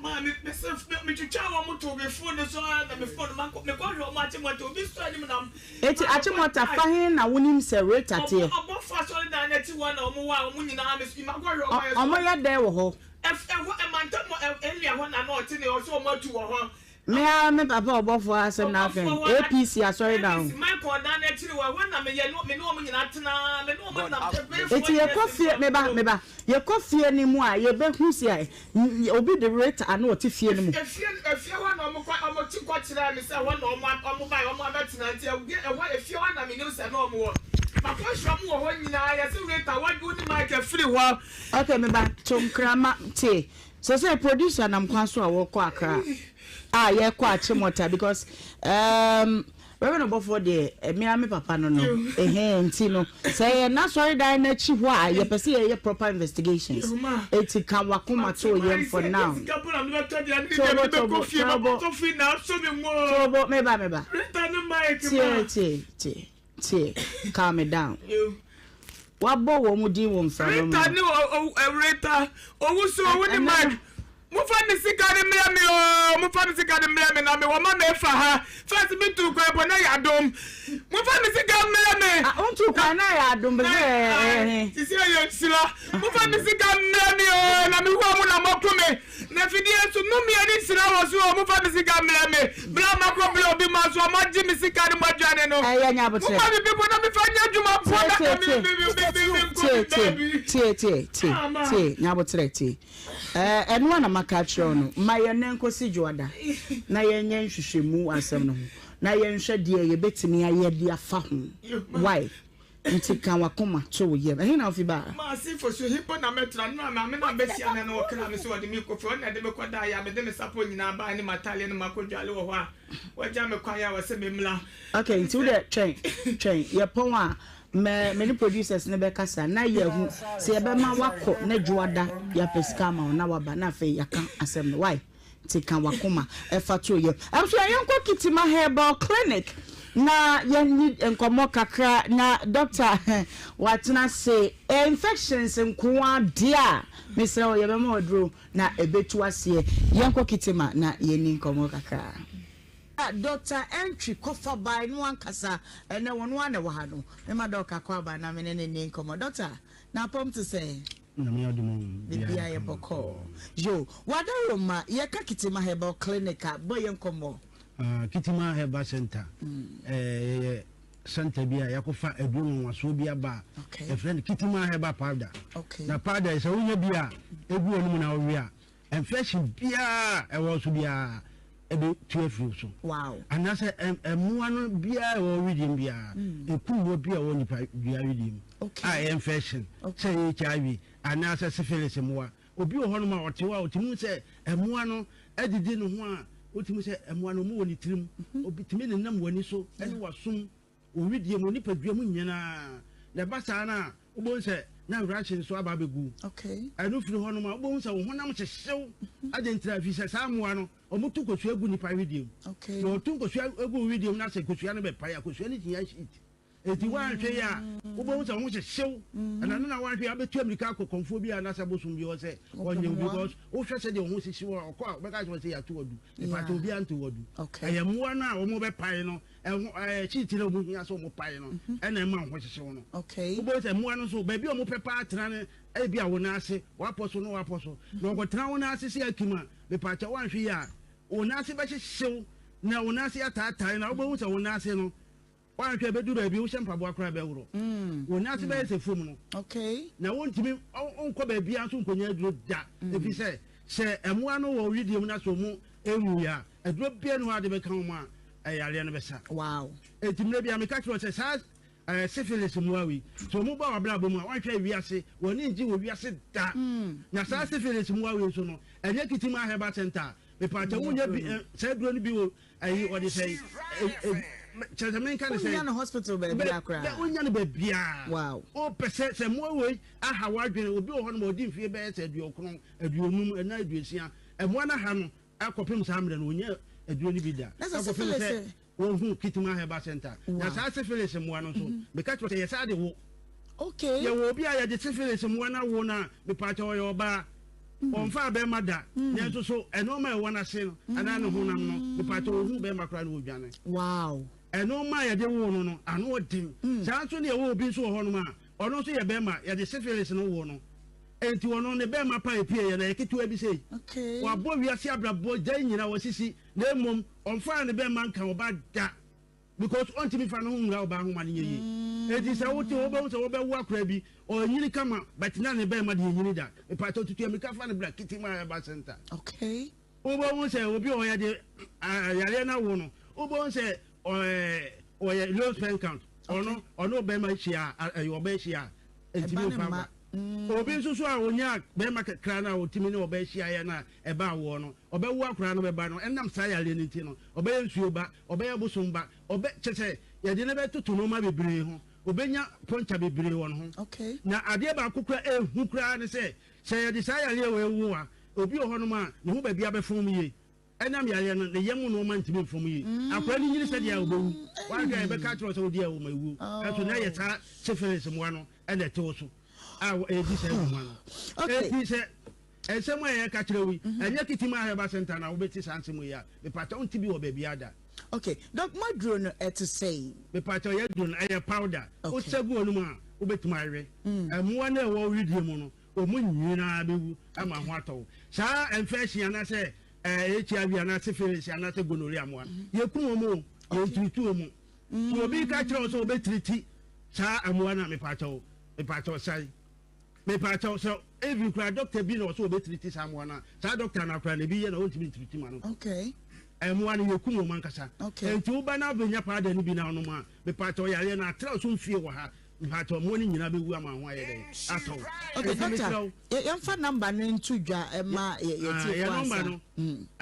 G: Maame mese metwitwa wɔn too me phone no so ara na me phone no makɔ mekɔhwɛ wɔn Achimota obi sɔ anim na.
B: Eti Achimota fa he na wonim sɛ Rita teɛ?
G: Ɔbɔfo asɔredan no akyi hɔ na wɔn wɔ a wɔn nyinaa me makɔhwɛ wɔn ayɛ so.
B: Wɔn yɛ dɛn wɔ hɔ?
G: Ɛhɔ ɛmantam area hɔ na na ɔte ne ɔsɛ wɔn atu wɔ hɔ.
B: Me ara me papa ɔbɔfoɔ asɛm na aka yi, APC asɔredan ho. Eti yɛkɔ fie, me ba, me ba, yɛkɔ fie no mu a, yɛbɛhu sɛ obi de Rita a na ɔte fie no mu. Ok, me ba, to nkrama, tie. Sɛsɛɛ producer nam kwan so a wɔkɔ Accra a yɛkɔ Achimota because um, Reverend Ɔbɔfoɔ deɛ eh, me ara me papa no no ɛhɛn nti no sɛ yɛ n'asɔredan no akyi hɔ a yɛpɛ sɛ yɛyɛ proper investigations eti ka wakoma to yɛn for now. Tobo tobo tobo tobo meba meba tie tie tie. Tie, calm me down. Wabɔ wɔn din wɔ mframa mu.
G: Rita ne Rita Owusu owu ne Mike. Mofa me sika no mmerɛ me oo, mofa me sika no mmerɛ me na mewɔ ma mefa ha. First me tu kwan po na yɛ adom. Mofa me sika mmerɛ me.
B: Ah, wontu kwan na yɛ adom bɛ sɛ ɛhe.
G: Sisi ɛyɛ nhyira. Mofa me sika mmerɛ me oo, na mewu a mo na moako me. Na fidie nso nnome ne nhyira wɔ so o, momfa me sika mmrɛ me. Berɛ a makɔ berɛ obi ma so a moagye me sika ne moadwane no.
B: Ɛyɛ nya aboterɛ.
G: Momma me bi mpo na mefa nyɛ adwuma mpo na ka me me me me me nkɔ me baabi.
B: Tie tie tie tie nya aboterɛ tie. Ɛɛ ɛno a na maka akyerɛ wo no, ma yɛn nan nkɔsi dwoada na yɛnyɛ nhwehwɛmu wɔ asɛm no ho na yɛnhwɛ deɛ yɛbɛtumi ayɛ de afa ho. Why? Nti ka w'akoma to wo yam. Ɛhe na wofi baa?
G: Maase Fosu, he mpo na mɛtra? Nnora maame no a bɛhyia me no ɔkraa me sɛ ɔde me rekɔ fie. Ɔno na ɛde me kɔdaeɛ a mede me sapɔ nyinaa baeɛ ne m'atadeɛ no makɔdwale wɔ hɔ a wagya me kwan a ɔsɛ memmra.
B: Ok, nti wo deɛ twɛn, twɛn, yɛpɔn a mɛ me ne producers no bɛkasa na yɛahu sɛ yɛbɛma woakɔ na dwoada yɛapɛ sika ama wo na woaba na afei yɛaka asɛm no, wai? Nti ka w'akoma fa to yam. Abusua yɛnkɔ Kitima Herbal Clinic na yɛnni nkɔmmɔ kakra na doctor watena ase. Infections nkoa deɛ a mesrɛ wo yɛbɛma wo aduro na ɛbɛtu aseɛ. Yɛnkɔ Kitima na yɛnni nkɔmmɔ kakra. Doctor Antwi kɔfa bae no ankasa ɛnɛ ɔno ara na ɛwɔ ha no. Mema Doc akɔ aba na me ne no nni nkɔmmɔ. Doctor, n'apɔm te sɛn?
H: Nyame adom o,
B: Biribiara yɛ bɔkɔɔ. Yo, Wadaroma, yɛka Kitima Herbal Clinic a, bɔ yɛn nkɔmmɔ.
H: Ah, Kitima Herbal Center, eh, yɛyɛ center bi a yɛakɔfa aduro nwanwasoɔ bi aba a, yɛfrɛ no Kitima Herbal Powder. Na powder yi, sɛ wonya bi a, ɛgu wɔ no mu na wowe a, Infection biara a ɛwɔ so biara ɛbɛtu afiri wo so. Anaasɛ mmoa no biara ɛwɔ wedeɛ mu biara, ɛku mmoa bi a ɛwɔ nipa dua wedeɛ mu a ɛyɛ infection, sɛ ɛyɛ HIV anaasɛ syphilis mmoa. Obi wɔ hɔnom a ɔte hɔ a ɔtumi hu sɛ mmoa no adidi ne ho a, wotumi sɛ mmoa no wɔn wɔ ne tirim, obi tumi nenam w'ani so ne w'asom. Wo wedeɛ mu, wo nipadua mu nyinaa. Na ɛba saa no a, wobɛhu sɛ na awerɛakye nso aba abɛgu wo. Ɛno firi hɔnom a, wobɛhu sɛ wo honam hyehye wo. Adɛn ntira? Ɛfiri sɛ saa mmoa no, wɔto nkosua gu nnipa wedeɛ mu. Na wɔto nkosua gu wo wedeɛ mu na sɛ nkosua no bɛpae a, kosua no hia heat. Enti woanhwɛ yie a, wobɛhu sɛ wo ho hyehye wo. Ɛna no na woanhwɛ yie a, wobɛtu ammirika akɔ kɔmfoɔ bi anaasɛ bosom bi hɔ sɛ ɔnyɛ wo because wohwɛ sɛdeɛ wo ho hyehye wo a, ɔkɔ a, wobɛka akyerɛ no sɛ yɛato wo adu. Mepakyɛ obiara nto wo adu. Ɛyɛ mmoa no a wɔbɛpae no Ɛho ɛɛ kyikyiri a wɔn hia sɛ wɔn pae no mhm. ɛna ɛma wɔn ho hyehye wɔn no. Wobɛhu sɛ mmoa no nso baabi a wɔn pɛ paa tena no ebi a wɔn nan ase wɔapɔ so na wɔapɔ so na wɔkɔtena wɔn nan ase sɛ akim a mepaakyɛ wɔanhwɛ yi a wɔn nan ase bɛhyehyew na wɔn nan ase ataatae na wobɛhu sɛ wɔn nan ase no wɔanhwɛ bɛdu baabi wohyɛ mpaboa koraa bɛworɔ mm. wɔn nan ase bɛyɛ sɛ fam no na wɔntumi nkɔ baabi a nso nkɔnya aduro da mm. ɛfiri sɛ sɛ mmoa no wɔ widie mu na sɛ wɔn ɛnwuiɛ a aduro biara ni hɔ a de bɛka wɔn a yareɛ no bɛsa.
B: Wow.
H: Enti mmerɛ biara meka kyerɛ wo sɛ saa eh, syphilis mmoa wei, sɛ wɔn ba w'abrabɔ mu a, wɔnhwɛ wiase, wɔn ani ngye wɔ wiase da. Na saa syphilis mmoa wei nso no, ɛnyɛ Kitima Herbal Center a, mepaakyɛ wonya bi, eh, saa aduro no bi wɔ ayi, wɔde sɛ, eh, eh, kyerɛ sɛ menka ne sɛ,
B: Wonya no hospital baabiara koraa.
H: Bɛ, wonya no baabiara.
B: Wow.
H: Wopɛ sɛ, sɛ mmoa wei aha w'adwene, obi wɔ hɔ nom a ɔdi mfeɛ bɛyɛ sɛ aduokron, aduonum, anaa aduosia, mmoa no aha no, Kɔpem saa mmerɛ no, wɔnnya aduro no bi da. Kɔpem sɛ wɔhu Kitima Herbal Center. Na saa syphilis mmoa no nso, meka kyerɛ wo sɛ yɛsaa de wo. Yɛwɔ obi a yɛde syphilis mmoa no awo no a, mepaakyɛw ɔyɛ ɔbaa. Ɔmfaa bɛrima da. Nanso so ɛnoɔma a ɛwɔ n'ase no anaa ne honam no, mepaakyɛw ɔhu bɛrima koraa na ɔdwane. Ɛnoɔma a yɛde woo no no, ano ɔden. Saa nso na yɛwɔ obi nso wɔ hɔnom a, ɔno nso yɛ bɛrima, yɛde syphilis no woo no. Enti ɔno ne bɛɛma pa epie yɛ na ɛyɛ ketewa bi sei. Wabɔ wiase abrabɔ gyae nyina wasisi na mmom ɔmfaa ne bɛɛma nka ɔba da because ɔntumi fa ne ho nwura ɔbaa ho ma no nyɛ yie. Enti sɛ wote hɔ wobɛhu sɛ wɔbɛwo akora bi ɔnyini kama but na ne bɛɛma deɛ nyini da. Mepakyɛw tutu amirika fa no bra Kitima Herbal Center. Wobɛhu sɛ obi wɔ hɔ yɛde yareɛ no awo no wobɛhu sɛ ɔyɛ low sperm count ɔno ɔne ɔbɛrima hyia ɛyɛ ɔbɛ hyia ntumi nfa ba mm. obi nso so a onya bɛrima kakra no a ɔtumi ne ɔbɛ hyia yɛ no a ɛba awoɔ no ɔbɛwo akora no bɛba no ɛnam saa yareɛ no nti no ɔbɛyɛ nsuo ba ɔbɛyɛ bosom ba ɔbɛ kyɛ sɛ yɛde no bɛtoto nneɛma bebree ho ɔbɛnya pɔnkya bebree wɔ ne ho na adeɛ baako kora ɛhu koraa ne sɛ sɛ yɛde saa yareɛ wɔ ɛwo a obi wɔ hɔnom a ne ho baabi abɛfɔm yie Ɛnam yareɛ no, ne yam nnoɔma ntumi mfam yie. Akwadaa no nyini sɛdeɛ a ɔbɛwu. Woanhwɛ a yɛbɛka akyerɛ wo sɛ wodi a woma ɛwuo. Nanso na ɛyɛ saa syphilis mmoa no na ɛte wo so a ɛredi saa dwuma no. Enti sɛ nsɛm a yɛreka kyerɛ wo yi, ɛnyɛ Kitima Herbal Center na wobɛte saa nsɛm yi a, mepakyɛ wonte bi wɔ baabiara da.
B: Okay, Doc, mo aduro no ɛte sɛn?
H: Mepakyɛ yɛ aduro no ɛyɛ powder. Wosa gu w'anum a, wobɛtumi awe. Mmoa no a ɛwɔ wo wedeɛ mu no, wɔn nyinaa bɛwu ama ho atɔ wo. Saa infection anaasɛ HIV anaa syphilis anaasɛ gonorrhea mmoa no, yɛku wɔn o, yɛntiriti wɔn. So obi ka kyerɛ wo sɛ wɔbɛtiriti saa mmoa no a, mepaakyɛw, mepaakyɛw san. Mepaakyɛw sɛ even koraa doctor bi na ɔsɛ wɔbɛtiriti saa mmoa no a, saa doctor no akora na ebi yɛ na ɔntumi ntiriti ma no. Mmoa no yɛkum wɔn ankasa. Enti woba na abɛnya powder no bi na wonom a, mepaakyɛw yareɛ no atrɛw so mfie wɔ ha. Mpakyɛw mmoa no nyinaa bɛwu ama ho ayɛ dɛn atɔ wo.
B: Okay, doctor, yɛmfa number no nto dwa ma yɛtiefoɔ
H: ansa. Yɛ number no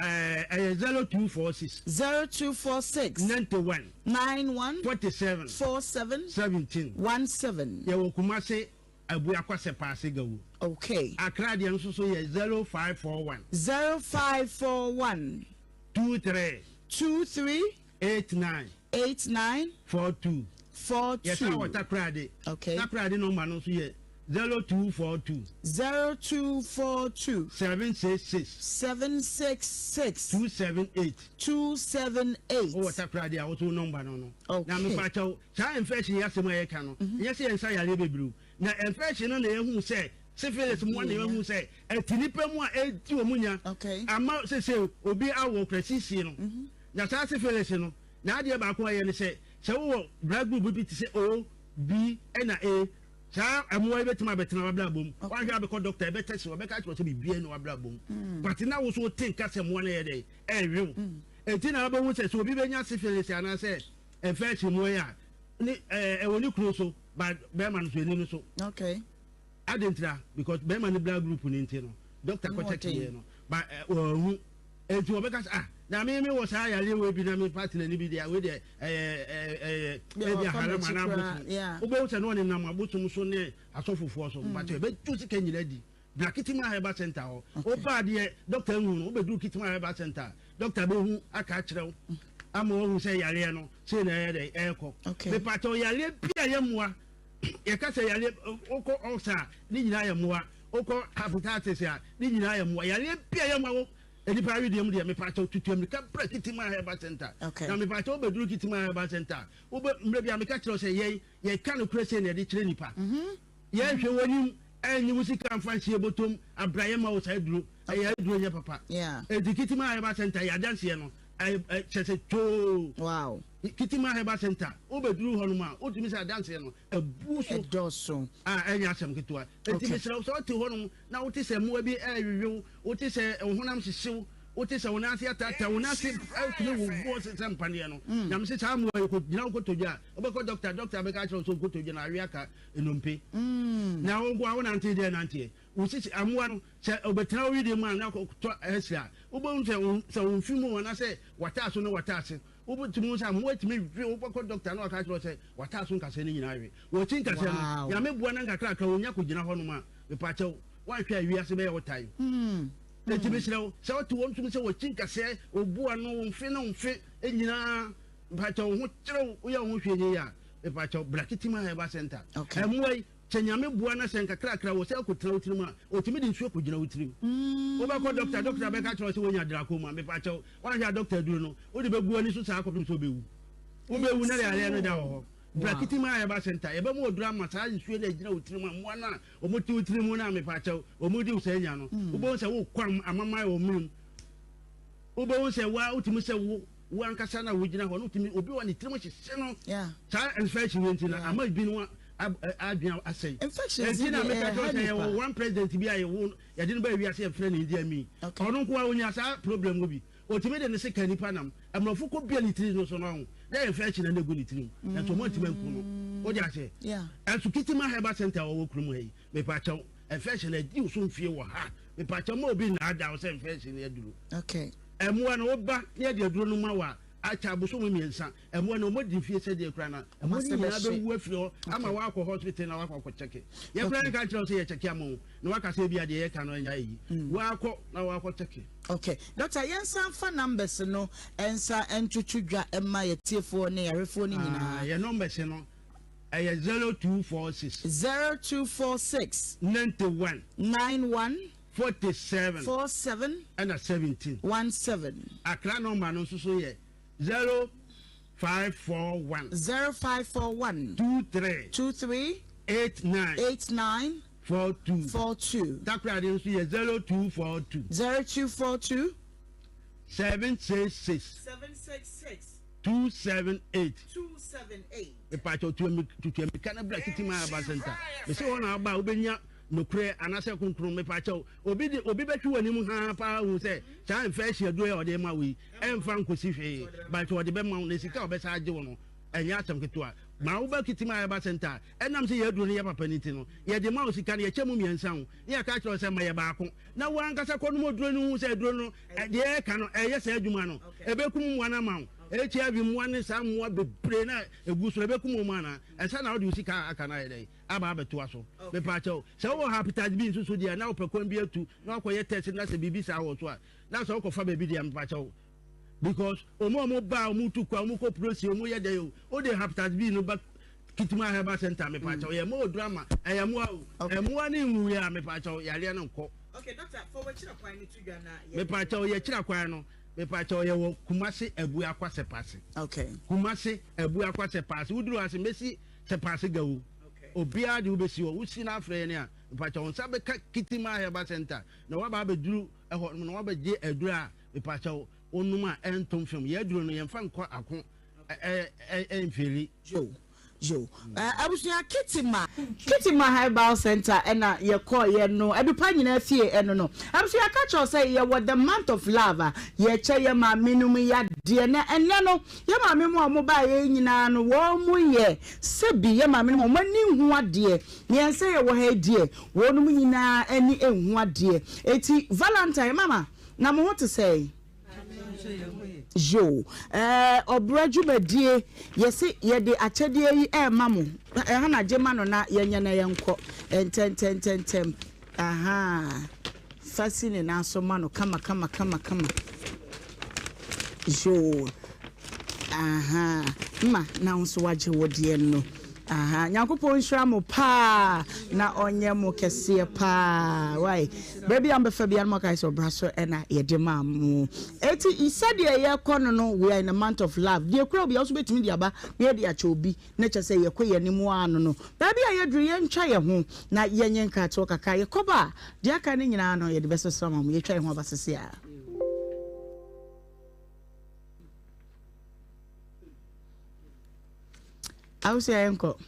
H: ɛyɛ 0246.
B: 0246.
H: 91.
B: 91.
H: 47.
B: 47.
H: 17.
B: 17.
H: Yɛwɔ Kumase Abuakwa Sɛpaase Gawu.
B: Okay.
H: Accra deɛ nso so yɛ 0541.
B: 0541.
H: 23.
B: 23.
H: 89.
B: 89.
H: 42.
B: 42.
H: Yɛsan wɔ Takoradi.
B: Okay.
H: Takoradi nɔmba no nso yɛ 0242.
B: 0242.
H: 766.
B: 766.
H: 278.
B: 278.
H: Wowɔ Takoradi a woto nɔmba no no.
B: Okay.
H: Na mepa kyɛw saa infection yi asɛm a yɛka no nyɛ sɛ yɛnsa yareɛ bebree o. Na infection no na yɛhu sɛ syphilis mmoa na yɛhu sɛ ɛte nipa mu a ɛdi wɔn nya.
B: Okay.
H: Ama sese obi awɔ kura sisie no. Na saa syphilis no n'adeɛ baako a ɛyɛ ne sɛ sɛ wowɔ blood group bi te sɛ O, B ɛna A saa mmoa yi bɛtumi abɛtena w'abrabɔ mu. Woanhwɛ a bɛkɔ doctor ɛbɛ test wo ɔbɛka akyerɛ wo sɛ biribiara nni w'abrabɔ mu. But na wo so wote nka sɛ mmoa no yɛ dɛn ɛrewe wo. Enti na wobɛhu sɛ sɛ obi bɛnya syphilis anaasɛ infection mmoa yi a ne ɛɛ ɛwɔ ne kunu so but bɛrima no so ɛni no so.
B: Okay.
H: Adɛn ntira? Because bɛrima no blood group no nti no doctor kɔ check yɛ no but wɔanhu. Enti wɔbɛka sɛ, Ah, na me mewɔ saa yareɛ wei bi na me partner ni bi deɛ, wei deɛ ɛyɛ ɛyɛ ebi aharam anaa abosom. Wobɛhu sɛ na ɔnenam abosom so ne asɔfofoɔ so. Mpakyɛ ɛbɛtu sika nyina di. Bra Kitima Herbal Center hɔ. Wobaa deɛ dɔkta nhu no, wobɛduru Kitima Herbal Center a, dɔkta bɛhu aka akyerɛ wo ama woahu sɛ yareɛ no sei na ɛyɛ dɛn ɛrekɔ. Mepakyɛw yareɛ bi a ɛyɛ mmoa, yɛka sɛ yareɛ wokɔ ulcer a ne nyinaa yɛ mmoa, wokɔ hepatitis a ne nyinaa yɛ mmoa. Yareɛ bi a ɛyɛ mmoa wɔ nnipa awedeɛ mu deɛ mepakyɛw tutu amirika bra Kitima Herbal Center. Na mepakyɛw wobɛduru Kitima Herbal Center a, wobɛ mmerɛ bi a meka kyerɛ wo sɛ yɛn yɛka nokorɛ sei na yɛde kyerɛ nnipa. Yɛnhwɛ w'anim ɛnye wo sika mfa nhyɛ bɔtɔm abra yɛmma wo saa aduro ɛyɛ aduro nyɛ papa enti Kitima Herbal Center yɛ adanseɛ no kyɛ sɛ twoo
B: wow
H: Kitima Herbal Center wobɛduru hɔ nom a wotumi sɛ adanseɛ no abuo so
B: ɛdɔɔso
H: a ɛnyɛ asɛm ketewa enti mesrɛ wo sɛ wote hɔ nom na wote sɛ mmoa bi ɛrewewew wote sɛ wo honam hyehyew wote sɛ wo nan ase ataataa wo nan ase ɛtumi wo boɔ sɛ mpaneɛ no nyame sɛ saa mmoa yi kɔgyina wo kotodwe a wobɛkɔ dɔkta dɔkta bɛka akyerɛ wo sɛ wo kotodwe no awe aka nnompe. Na wo nko ara wonante deɛ nanteɛ. Wo sisi amoa no, sɛ ɔbɛtena wo wedeɛ mu a na kɔtɔ ɛsrɛ a, wobɛhu sɛ wo sɛ wo mfe mu anaasɛ w'ataaso ne w'ataase. Wobɛtumi hu sɛ amoa tumi we wobɛkɔ dɔkta na waka akyerɛ wo sɛ w'ataaso nkasɛɛ no nyinaa we. Wɔkyi nkasɛɛ no, Nyame boa na nkakrakra wɔnya kɔgyina hɔnom a, mepaakyɛw, woanhwɛ a wiase bɛyɛ wo tan. Enti mesrɛ wo, sɛ wote wɔn tumi sɛ wɔkyi nkasɛɛ, wo bo ano, wo mfe ne wo mfe nyinaa, Mpakyɛw wo ho kyerɛ wo woyɛ wo ho hwee nyɛ yie a mepakyɛw bra Kitima herbal center ɛmoa yi sɛ nyame boa na sɛ nkakrakra wɔ sɛ akɔtena wo tirim a ɔtumi de nsuo kɔgyina wo tirim wobɛkɔ dɔkta dɔkta bɛka kyerɛ wo sɛ woanya glaucoma mepakyɛw woanhwɛ a dɔkta aduro no wode bɛgu ani so saa kɔpem sɛ wobɛwu wobɛwu na yareɛ no da wɔ hɔ bra Kitima herbal center yɛbɛma oduro ama saa nsuo no agyina wo tirim a mmoa no a wɔte wo tirim no a mepakyɛw wɔn di wo saa nya no wobɛhu sɛ wokɔ amamae wɔ menem Wobɛhu sɛ wo ara wotumi sɛ wo wo ankasa na wogyina hɔ no wotumi obi wɔ ne tirim hyehye no saa infection yi nti na ama binom adwene asɛe.
B: Infection
H: nti na meka kyerɛ sɛ yɛwɔ one president bi a yɛwo yɛde no baa wiase yɛfrɛ no Idi Amin. Ɔno nko ara onya saa problem no bi. Otumi de ne se ka nipa nam. Mmorɔfo kɔ bia ne tiri no so no ɔho na infection na egu ne tirim. Nanso ɔmo antumi anku no. Wode aseɛ? Ɛnso Kitima Herbal Center a ɔwɔ kurom ha yi, mepakyɛw, infection adi wo so mfie wɔ ha. Mepakyɛw mma obi nnaadaa wo sɛ infection yɛ aduro.
B: Okay.
H: Mmoa no woba na yɛde aduro no ma wo a, akyɛ abosome mmiɛnsa. Mmoa no wɔadi mfie sɛdeɛ koraa na mmoa no nyinaa bɛwu afiri hɔ ama woakɔ hospital na woakɔ akɔkyɛke. Yɛ koraa nka nkyerɛ wo sɛ yɛkyɛke ama wo na woaka sɛ ebia deɛ yɛka no ɛnyɛ ayi. Woakɔ na woakɔ kyɛke.
B: Okay. Doctor, yɛnsan mfa numbers no nsa ntoto dwa mma yɛtiefoɔ ne yarefoɔ no nyinaa.
H: Yɛ numbers no ɛyɛ 0246.
B: 0246.
H: 91.
B: 91.
H: 47.
B: 47.
H: Ɛna 17.
B: 17.
H: Accra number no nso so yɛ 0541.
B: 0541.
H: 23.
B: 23.
H: 89.
B: 89.
H: 42.
B: 42.
H: Takoradi nso yɛ 0242.
B: 0242.
H: 766.
B: 766.
H: 278.
B: 278.
H: Mepakyɛw tutu amika na bra Kitima Herbal Center. Mese hɔ na aba a wobɛnya nokorɛ anaasɛ kronkron. Mepakyɛw obi de obi bɛtwe w'anim haa paa hu sɛ saa infection aduro a ɔde ma wo yi ɛmfa nkosi hwee but ɔde bɛma wo na sika a ɔbɛsa agye wo no ɛnyɛ asɛm ketewa. Ma wo ba Kitima Herbal Centre a, ɛnam sɛ yɛn aduro no yɛ papa no nti no, yɛde ma wo sika no, yɛkyɛ mu mmiɛnsa o, na yɛka akyerɛ wo sɛ ma yɛ baako, na wo ankasa kɔnom aduro no hu sɛ aduro no, deɛ ɛreka no, ɛreyɛ saa adwuma no. Ɛbɛkum mmoa no ama wo. HIV mmoa ne saa mmoa bebree no a ɛgu so no, ɛbɛkum wɔn anaa? Ɛnsa na wode wo sika a aka no ayɛ dɛn? Aba abɛtoa so. Mepaakyɛw, sɛ wowɔ hepatitis B nso so deɛ a, na wopɛ kwan bi atu na woakɔyɛ test na sɛ biribi saa wɔ so a, na sɛ wokɔfa baabi deɛ a, mepaakyɛw, because wɔn a wɔn ba a wɔn tu kwa wɔn kɔ prosi wɔn yɛ dɛ o o de hepatitis B no ba Kitima Herbal Center mepa kyɛw yɛ mo oduro ama ɛyɛ mmoa o ɛmmoa ne nwuiɛ a mepa kyɛw yareɛ no nkɔ.
B: Okay doctor fɔ w'akyira kwan no to dwa na yɛ.
H: Mepa kyɛw yɛ kyira kwan no mepa kyɛw yɛ wɔ Kumasi Abua Kwasɛ Paase.
B: Okay.
H: Kumasi Abua Kwasɛ Paase woduru ase mesi sɛ paase gawu. Okay. Obiara de wobɛsi hɔ wosi no afrɛ yɛn a mepa kyɛw nsa bɛka Kitima Herbal Center na waba abɛduru ɛhɔ na wabɛgye aduro a Mepakyɛw, wonom a ɛnto mfem. Yɛn aduro no, yɛmfa nkɔ ako, ɛmfeeli.
B: Yo yo abusua Kitima. Kitima Herbal Center ɛna yɛkɔɔ yɛ no Adupa nyinaa fie ɛno no abusua yɛka kyerɛ wo sɛ yɛwɔ the month of love a yɛkyɛ yɛ maame nom yadeɛ na ɛnɛ no yɛ maame mu a wɔn baeɛ yi nyinaa no wɔn mo yɛ sɛbi yɛ maame nom wɔn ani nhu adeɛ mmiɛnsa yɛwɔ ha yi deɛ wɔn mo nyinaa ani nhu adeɛ eti Valentine mama Na mo ho te sɛn? Yoo, ɛɛ ɔbrɛ dwumadie, yɛse yɛde akyɛdeɛ yi ɛrema mo. Ɛha na gye ma no na yɛnyɛ na yɛnkɔ ntɛntɛntɛntɛm. Ahaa, fa si ne nan so ma no kama kama kama kama. Yoo. Ahaa ma na wo nso wagye wo deɛ no ahaa Nyankopɔn nhyira mo paa na ɔnyɛ mo kɛseɛ paa wai berɛ bi a mobɛfa biara no moakae sɛ ɔbra so ɛna yɛde maa mo eti sɛdeɛ yɛkɔ no no we are in a month of love deɛ kura obi a wo nso bɛtumi de aba na yɛde akyɛ obi na kyɛ sɛ yɛkɔ yɛn anim ara no no baabi a yɛduru yɛntwa yɛn ho na yɛnyɛ nkratoɔ kakra yɛkɔba a deɛ aka no nyinaa no yɛde bɛsesa ma mo yɛtwa yɛn ho aba sese a. Abusua yɛnkɔ.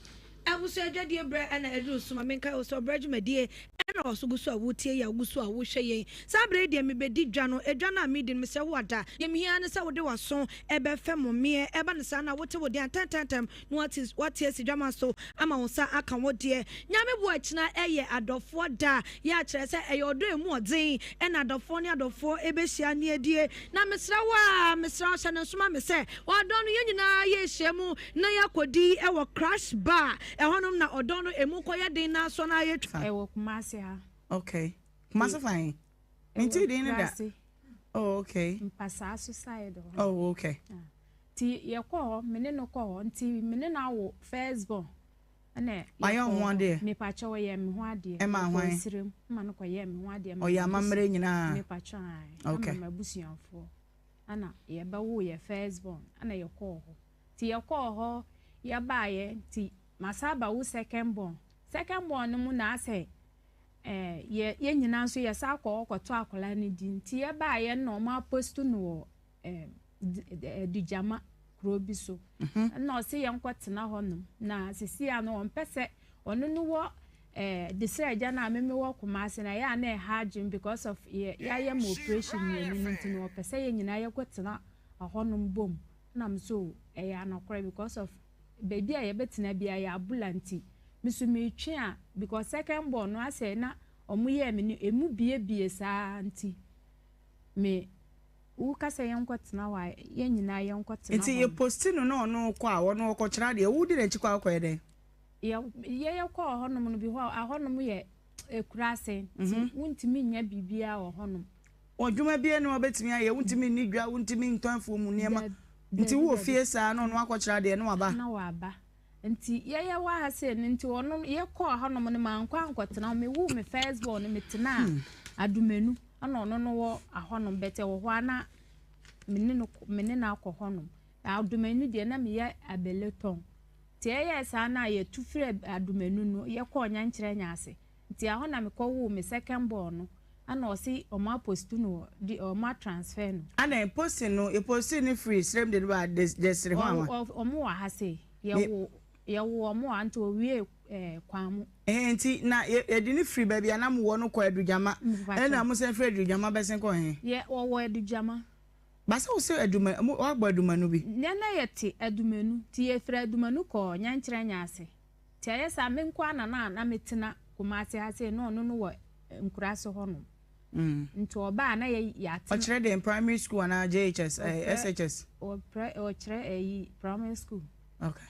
I: Abusua adwadie berɛ ɛna aduru so ma menkae wo sɛ ɔbrɛ dwumadie ɛna ɔso gu so a wotie yɛ a wogu so a wohwɛ yɛn saa berɛ yi deɛ mebɛdi dwa no edwa no a medi no mesrɛ wo ada deɛ mehia ne sɛ wode w'aso ɛbɛfɛ mo meɛ ɛba no saa na wote wo deɛ antɛntɛntɛm na wate wate asi dwama so ama wo nsa aka wo deɛ. Nyame boa kyena ɛyɛ adɔfoɔ da yɛ a kyerɛ sɛ ɛyɛ ɔdɔ ɛmu ɔden ɛna adɔfoɔ ne adɔfoɔ ɛbɛhyia ne adie na mesrɛ wo a mesrɛ wo hyɛ no nso ma me sɛ ɔdɔ no yɛn nyinaa yɛhyia mu na yɛakɔdi ɛwɔ crash bar ɛhɔnom na ɔdɔ no ɛmu kɔ yɛ den na asɔ na ayɛ twa.
J: Ɛwɔ Kumasi ha.
B: Okay. Kumasi fa he? Mente din no da. Oh, okay.
J: Mpasaa so side hɔ.
B: Oh, okay.
J: Ah. Nti yɛkɔɔ hɔ, me ne no kɔɔ hɔ, nti me ne no awo first born. Ɛna
B: Wayɛ wo ho adeɛ?
J: Mepakyɛ ɔyɛɛ me ho adeɛ.
B: Ɛmaa hwan?
J: Ɔkɔɔ serem ma no kɔyɛɛ me ho adeɛ.
B: Ɔyɛ amammerɛ nyinaa?
J: Mepakyɛ ae.
B: Okay.
J: Ama m'abusuafoɔ. Ɛna yɛbɛwoo yɛ first born, ɛna yɛkɔɔ hɔ. Nti yɛkɔɔ hɔ, yɛbaeɛ, nti masan aba wo second born. Second born no mu na asɛ eh, yɛ yɛn nyinaa nso yɛsan kɔ hɔ kɔtɔ akwadaa no din. Nti yɛbaeɛ no na wɔn apost no wɔ eh, Adugyama kuro bi so. Ɛna ɔse yɛnkɔtena hɔnom. Na sisi a no ɔmpɛ sɛ ɔno no wɔ eh, de sɛ agya no a meme wɔ Kumasi na ɛyɛ a na ɛha adwene because of yɛ yɛayɛ ma operation mmienu no nti no ɔpɛ sɛ yɛn nyinaa yɛkɔtena hɔnom bom. Na me so ɛyɛ anɔkorɛ because of baabi a yɛbɛtena biara yɛ abula nti me so metwe a because second born no asɛ na ɔmo yɛɛ me no emu biebie saa nti me Wo ka sɛ yɛnkɔ tena hɔ a, yɛn nyinaa yɛnkɔ tena hɔ.
B: Nti yɛ posti no na ɔno kɔ a, ɔno ɔkɔ kyerɛ adeɛ, wo di n'akyi kɔ a wokɔ yɛ dɛn?
J: Yɛ yɛ yɛ kɔɔ hɔ nom no bi hɔ a, hɔ nom yɛ ekuraase, nti wo ntumi nyɛ biribiara wɔ hɔ nom.
B: Adwuma biara ni hɔ a wobɛtumi ayɛ, wo ntumi nni dwa, wo ntumi ntɔn afuo mu nneɛma, nti wo wɔ fie saa na ɔno akɔ kyerɛ adeɛ na waba.
J: Na waba. Nti yɛyɛ wɔ ha sei no nti ɔno yɛkɔɔ hɔnom no mankɔ ankɔtena hɔ mewoo me first born no metenaa hmm. Adomenu ɛna ɔno no wɔ ahɔnom bɛtɛ wɔ hɔ a na me ne no me ne no akɔ hɔnom Adomenu deɛ na meyɛ abele tɔn nti ɛyɛ saa na yɛtu firi Adomenu no yɛkɔɔ Nyankyerɛ Nyaase Nti ɛhɔ na mekɔ woo me second born no ɛna ɔse ɔmo apostu no wɔ de ɔmo atransfer no.
B: Adɛn posting no yɛ posting no firi srem de no ba desere ho awa.
J: Ɔmo wɔ ha sei yɛ wo yɛ wo ɔmo wɔ ha nti owie ɛɛ kwan mu.
B: Ɛhɛn nti na yɛ yɛde no firi baabi a na mo wɔ no kɔ Adugyama ɛna mo san firi Adugyama bɛsen kɔ he?
J: Yɛ ɔwɔ Adugyama.
B: Ba sɛ wo se Aduma, mo, woabɔ Adumanu bi?
J: Nɛ na yɛte Adumanu, nti yɛfiri Adumanu kɔɔ Nyankyerɛ Nyaase. Nti ɛyɛ saa, me nko ara na na na metena Kumasi ha sei, na ɔno no wɔ nkuraase hɔnom. Nti ɔba a na yɛ, yɛatena.
B: Ɔkyerɛ deɛn, primary school anaa JHS, ɛɛ, SHS?
J: Ɔprɛ, ɔkyerɛ ɛyi, primary school.
B: Okay.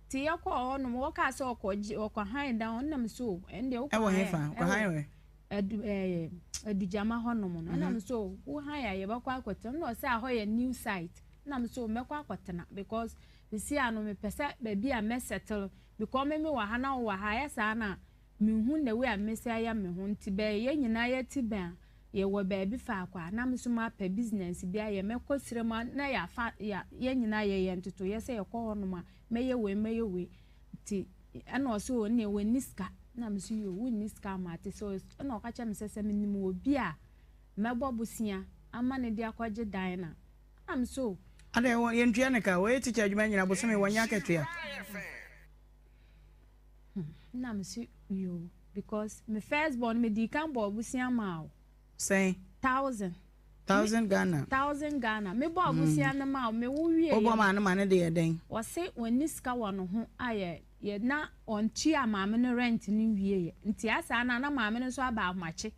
J: Nti yɛkɔɔ hɔnom, wɔkaa sɛ ɔkɔgye, ɔkɔhan dan, ɔno na me so, ɛndeɛ wokɔ
B: Ɛwɔ
J: han a,
B: hefa? Ɔkɔhan
J: ɛwɔ
B: wɛ?
J: Adu, ɛɛ, Adugyama hɔnom no. Ɛna me so, wo han a yɛbɛkɔ akɔtena. Ɛna ɔsɛ ahɔ yɛ new site. Ɛna me so, mɛkɔ akɔtena because sisi ano mepɛ sɛ baabi a mɛ settle because me me wɔ ha na wo wɔ ha, ayɛ saa na menhu the way a mɛsi ayɛ me ho nti bɛ yɛn nyinaa yɛte bɛn a yɛwɔ baabi faako a na me nso mapɛ business bi ayɛ mɛkɔ srɛ mu a na yɛafa yɛ yɛn nyinaa yɛyɛ ntotoyɛ sɛ yɛkɔ hɔnom a mɛyɛ wei mɛyɛ wei nti ɛna ɔsɛ o ɛnna wɔnni sika na me nso yɛ o wonni sika ama ate sɛ ɛna ɔka kyerɛ me sɛ sɛ menim obi a mɛbɔ bosea ama no de akɔgye dan no a ɛna me nso
B: Adɛn, yɛntua ne ka? Ɔyɛ tikya adwuma nyina bosome wɔnyɛ akatua.
J: Hmm, na me so yoo because me first born me di kan bɔ abusua maa o.
B: Sɛn?
J: Thousand.
B: Thousand Ghana.
J: Thousand Ghana. Me bɔ abusua no maa o, me wo wie.
B: Wobɔ maa no ma no de yɛ dɛn?
J: Wɔse wɔnni sika wɔ ne ho a yɛ yɛ na ɔntua maame no rent no nwie yɛ. Nti asaa na na maame no nso aba ahomakye.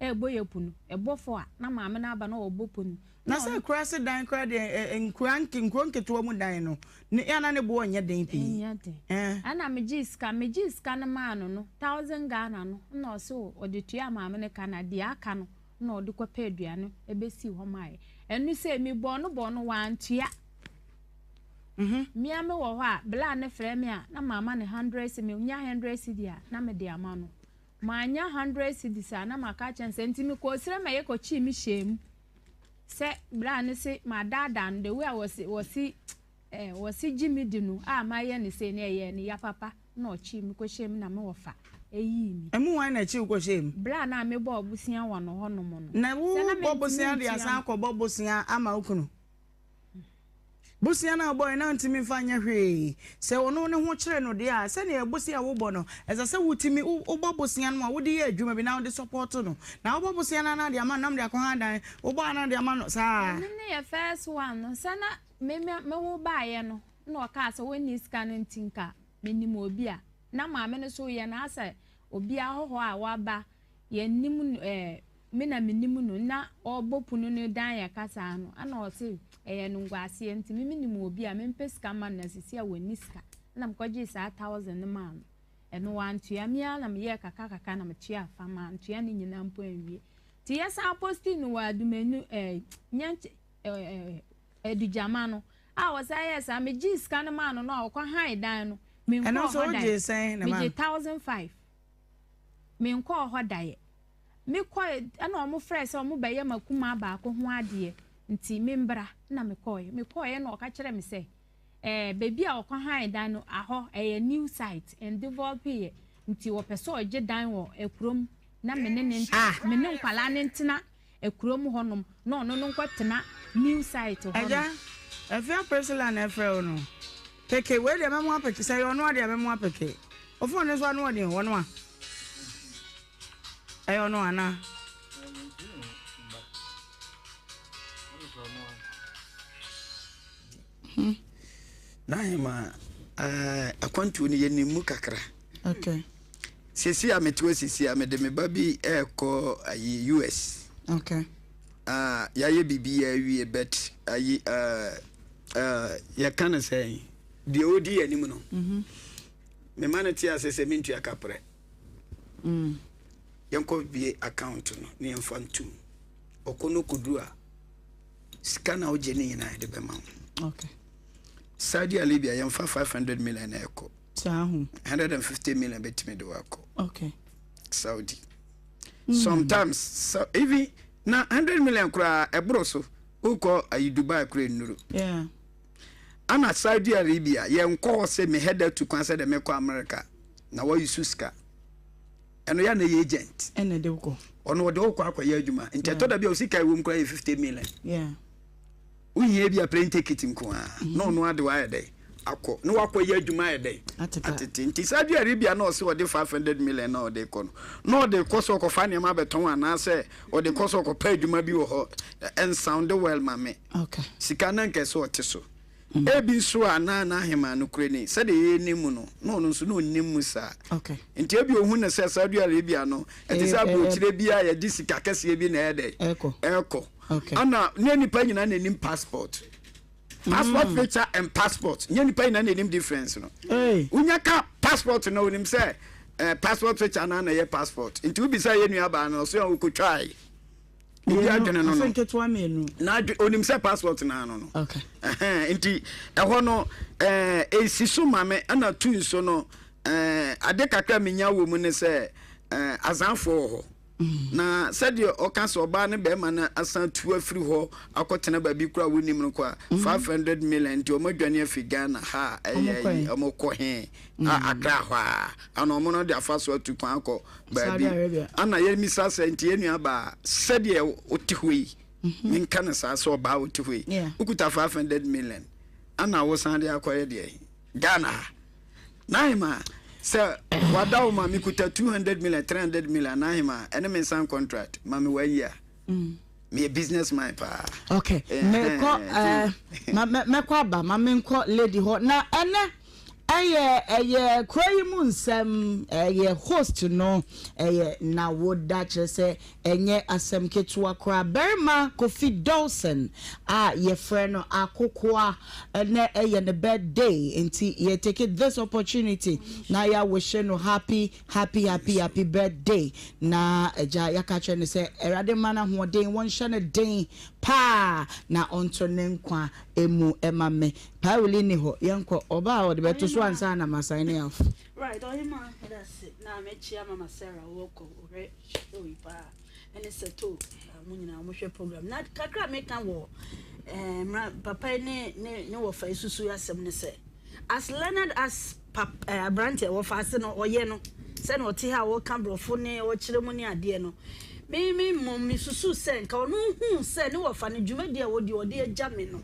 J: Ɛbɔ yɛ po no, ɛbɔ fɔ a, na maame no aba na ɔbɔ po no.
B: Na sɛ akuraase dan koraa deɛ, ɛ, nkura nke, nkuro nketewa mu dan no, ne, yɛ a na ne boɔ nyɛ den pii.
J: Ɛnyɛ den.
B: Ɛɛ.
J: Ɛna megyee sika, megyee sika no maa no no, thousand Ghana no, ɛna ɔse o, ɔde tuaa maame no ka na deɛ aka no na ɔde kɔpɛ aduane bɛsii hɔ maeɛ. Ɛno sei, mebɔɔ no bɔɔ no, wantua. Me ara mewɔ hɔ a, bla no frɛ me a, na mama no hundred cedi, menya hundred cedi a, na mede ama no. Mannya hundred cedis a na maka akyerɛ no sɛ nti mekɔɔ srɛ ma yɛkɔkyii me hyɛɛ mu sɛ bra no se madaadaa no the way a wɔse wɔse eh, wɔse gye me di no a mayɛ no sei no ɛyɛɛ no ya papa na ɔkyii me kɔhyɛɛ mu na me wɔfa ɛyii me.
B: Ɛmu hwan na ɛkyee wo kɔhyɛɛ mu?
J: Bra no a mebɔɔ bosea wɔ no hɔ nom no.
B: Na wo
J: Sɛ na
B: bɔ
J: mentumi
B: bosea de
J: ntua
B: asan
J: no.
B: akɔbɔ bosea ama wo kunu? Bosea no a ɔbɔe no antumi mfa anyɛ hwee. Sɛ ɔno ne ho kyere no deɛ a, sɛdeɛ bosea a wobɔ no, ɛsɛ sɛ wotumi wobɔ bosea no a wode yɛ adwuma bi na wode sɔpɔɔto no. Na wobɔ bosea no a na de ama no na mode akɔha dan, wobɔ a na de ama no saa.
J: Ɛno ne yɛ first one no, sɛ na me me me wo baeɛ no na ɔkaa sɛ wɔnni sika no nti nka menim obi a, na maame no nso yɛ no asɛ obi ahɔhoɔ a waba yɛnnim no ɛɛ me na menim no na ɔrebɔ pono no dan yɛ kasaa no ɛna ɔse ɛyɛ no nguaseɛ nti me menim obi a mempɛ sika ma no na sisi a wɔnni sika ɛna mekɔgyee saa thousand no maa no ɛno wantua me ara na meyɛɛ kakra kakra na metua fa mantua ne nyinaa mpo anwie nti yɛsan posti no wɔ adumanu ɛɛ nyɛ ɛɛ adugyama no a ɔsan yɛɛ saa megyee sika no maa no no a ɔkɔ han dan no menkɔɔ hɔ dan megye 1005 Menkɔɔ hɔ da ɛ. Mekɔe ɛna wɔn frɛɛ sɛ wɔn bɛyɛ m'akumaa baako ho adeɛ nti membra ɛna mekɔeɛ. Mekɔeɛ na ɔka kyerɛ me sɛ ɛɛ baabi a ɔkɔ han dan no ahɔ ɛyɛ new site ɛndevelop yɛ nti ɔpɛ sɛ ɔgye dan wɔ akurom na me ne ne me ne nkwadaa no ntena Kurom hɔnom na ɔno no nkɔtena new site hɔ
B: Agya,
J: no.
B: Afia Priscilla na ɛfrɛ wo no. Peke, wei deɛ mɛmo apeke, sɛ ɛyɛ ɔno a deɛ mɛmo apeke. Wo phone no nso ano ɔden o, ɔno a? Ɛyɛ ɔno anaa?
E: N'ahema, eh, akwantuo no yɛnim mu kakra.
B: Okay.
E: Sisi a mete hɔ sisi a mede me ba bi ɛrekɔ ayi US.
B: Okay.
E: Ah, yɛayɛ biribi awie but ayi uh, uh, yɛka no sɛn deɛ ɔdi yɛn anim no. Mm -hmm. Mema no te ase sɛ mentua kaprɛ. Mm. Yɛnkɔ bie account no ne yɛmfa ntum. Ɔkɔ no kɔduru a sika na wogye ne nyinaa yɛde bɛma wo.
B: Okay.
E: Saudi Arabia yɛmfa 500 million na ɛkɔ.
B: Saa ho.
E: 150 million bɛtumi de wakɔ.
B: Okay.
E: Saudi. Mm. Sometimes so, even na 100 million koraa ɛboro so wokɔ ayi Dubai koraa nnuru.
B: Yeah.
E: Ana Saudi Arabia yɛnkɔ hɔ sɛ mehɛda tu kwan sɛ dɛ mekɔ America na wayi so sika. Ɛno yɛ na ɛyɛ agent.
B: Ɛna ɛde wokɔ.
E: Ɔno ɔde wokɔ akɔyɛ adwuma. Nti ɛtɔ da bi a osika ɛwɔ mu koraa yɛ 50 million.
B: Yeah.
E: Wohia bi a plane ticket nko ara na ɔno ade wayɛ dɛ. akɔ na wakɔyɛ adwuma ayɛ dɛn atete. Nti Saudi Arabia na ɔse ɔde 500 million na ɔde kɔ no, na ɔde kɔ sɛ ɔkɔfa nneɛma abɛtɔn anaasɛ ɔde kɔ sɛ ɔkɔpɛ adwuma bi wɔ hɔ, ɛnsounde well ma me. Sika no anka ɛsɛ ɔte so. Ebi nso a na n'aheman no kura ni, sɛdeɛ yɛnim mu no, na ɔno nso na ɔnnim mu saa. Nti ebi ɔhu no sɛ Saudi Arabia no, ɛte sɛ aburokyire bi a yɛde sika kɛseɛ bi na ɛyɛ dɛn? Ɛkɔ. Ɛna nyɛ nipa nyinaa na ɛnim passport. Passport picture and passport. Nyɛ nipa nyinaa na ɛnim difference no. Wonya ka passport no, onim sɛ eh, passport picture na na ɛyɛ passport. Nti wobisa yɛ nuabaa no, ɔso a wokɔtwae. Obi adwene no no.
B: Nketewa mmienu.
E: Na adwene onim sɛ passport na ano no.
B: Okay.
E: Nti ɛhɔ no ɛɛ esi so ma me ɛna tu nso no ɛɛ ade kakra menya wɔ mu ne sɛ ɛɛ azanfoɔ wɔ hɔ. Mm. Na sɛdeɛ ɔka sɛ ɔbaa ne bɛrima no asan tu afiri hɔ akɔtena baabi koraa wonim no kɔ a 500 million nti wɔn adwane afiri Ghana ha a ɛyɛ wɔn kɔ he a Accra hɔ a ana wɔn no de afa so atu kwan akɔ baabi ana yɛmisa sɛ nti yɛn nua baa sɛdeɛ wote hɔ yi mhm. menka no saa sɛ ɔbaa wote hɔ yi wokuta 500 million ana wosan de akɔyɛ deɛ Ghana ha Nahima sɛ wada wo ma mekuta 200 million 300 million Nahima ɛne me nsan contract ma me one year mm. meyɛ business man paa.
B: Okay, mekɔ ɛɛ mɛkɔ aba ma menkɔ lady hɔ na ɛnɛ ɛyɛ ɛyɛ kuro yi mu nsɛm ɛyɛ host no ɛyɛ na woda kyerɛ sɛ ɛnyɛ asɛm ketewa koraa barima Kofi Dawson a yɛfrɛ no akokoa ɛnɛ ɛyɛ ne birthday nti yɛ take this opportunity na yɛawohyɛ no happy Happy happy happy birthday na agya yɛaka kyerɛ no sɛ awurade mma no ahoɔden wɔnhyɛ no den paa na ɔnto ne nkwa emu ɛma me paa wuli ni hɔ yɛnkɔ ɔba a ɔde bɛto so ansa na ma sign off.
K: Right ɔhema meda ase na mekyia mama Sarah wɔkɔ ɔhwɛ show yi paa ɛne Sɛto mo nyinaa mohwɛ program na kakra meka wɔ eh, mmra papa yi ne ne ne wɔfa yi susu asɛm ne sɛ as learned as Pap eh, aberanteɛ, wɔfa ase no, ɔyɛ no, sɛdeɛ ɔte ha a ɔreka borɔfo ne ɔkyerɛ mu ne adeɛ no, me, me mmom mesusu sɛ nka ɔno huu sɛ ne wɔfa no dwumadie a ɔdi ɔde agya me no,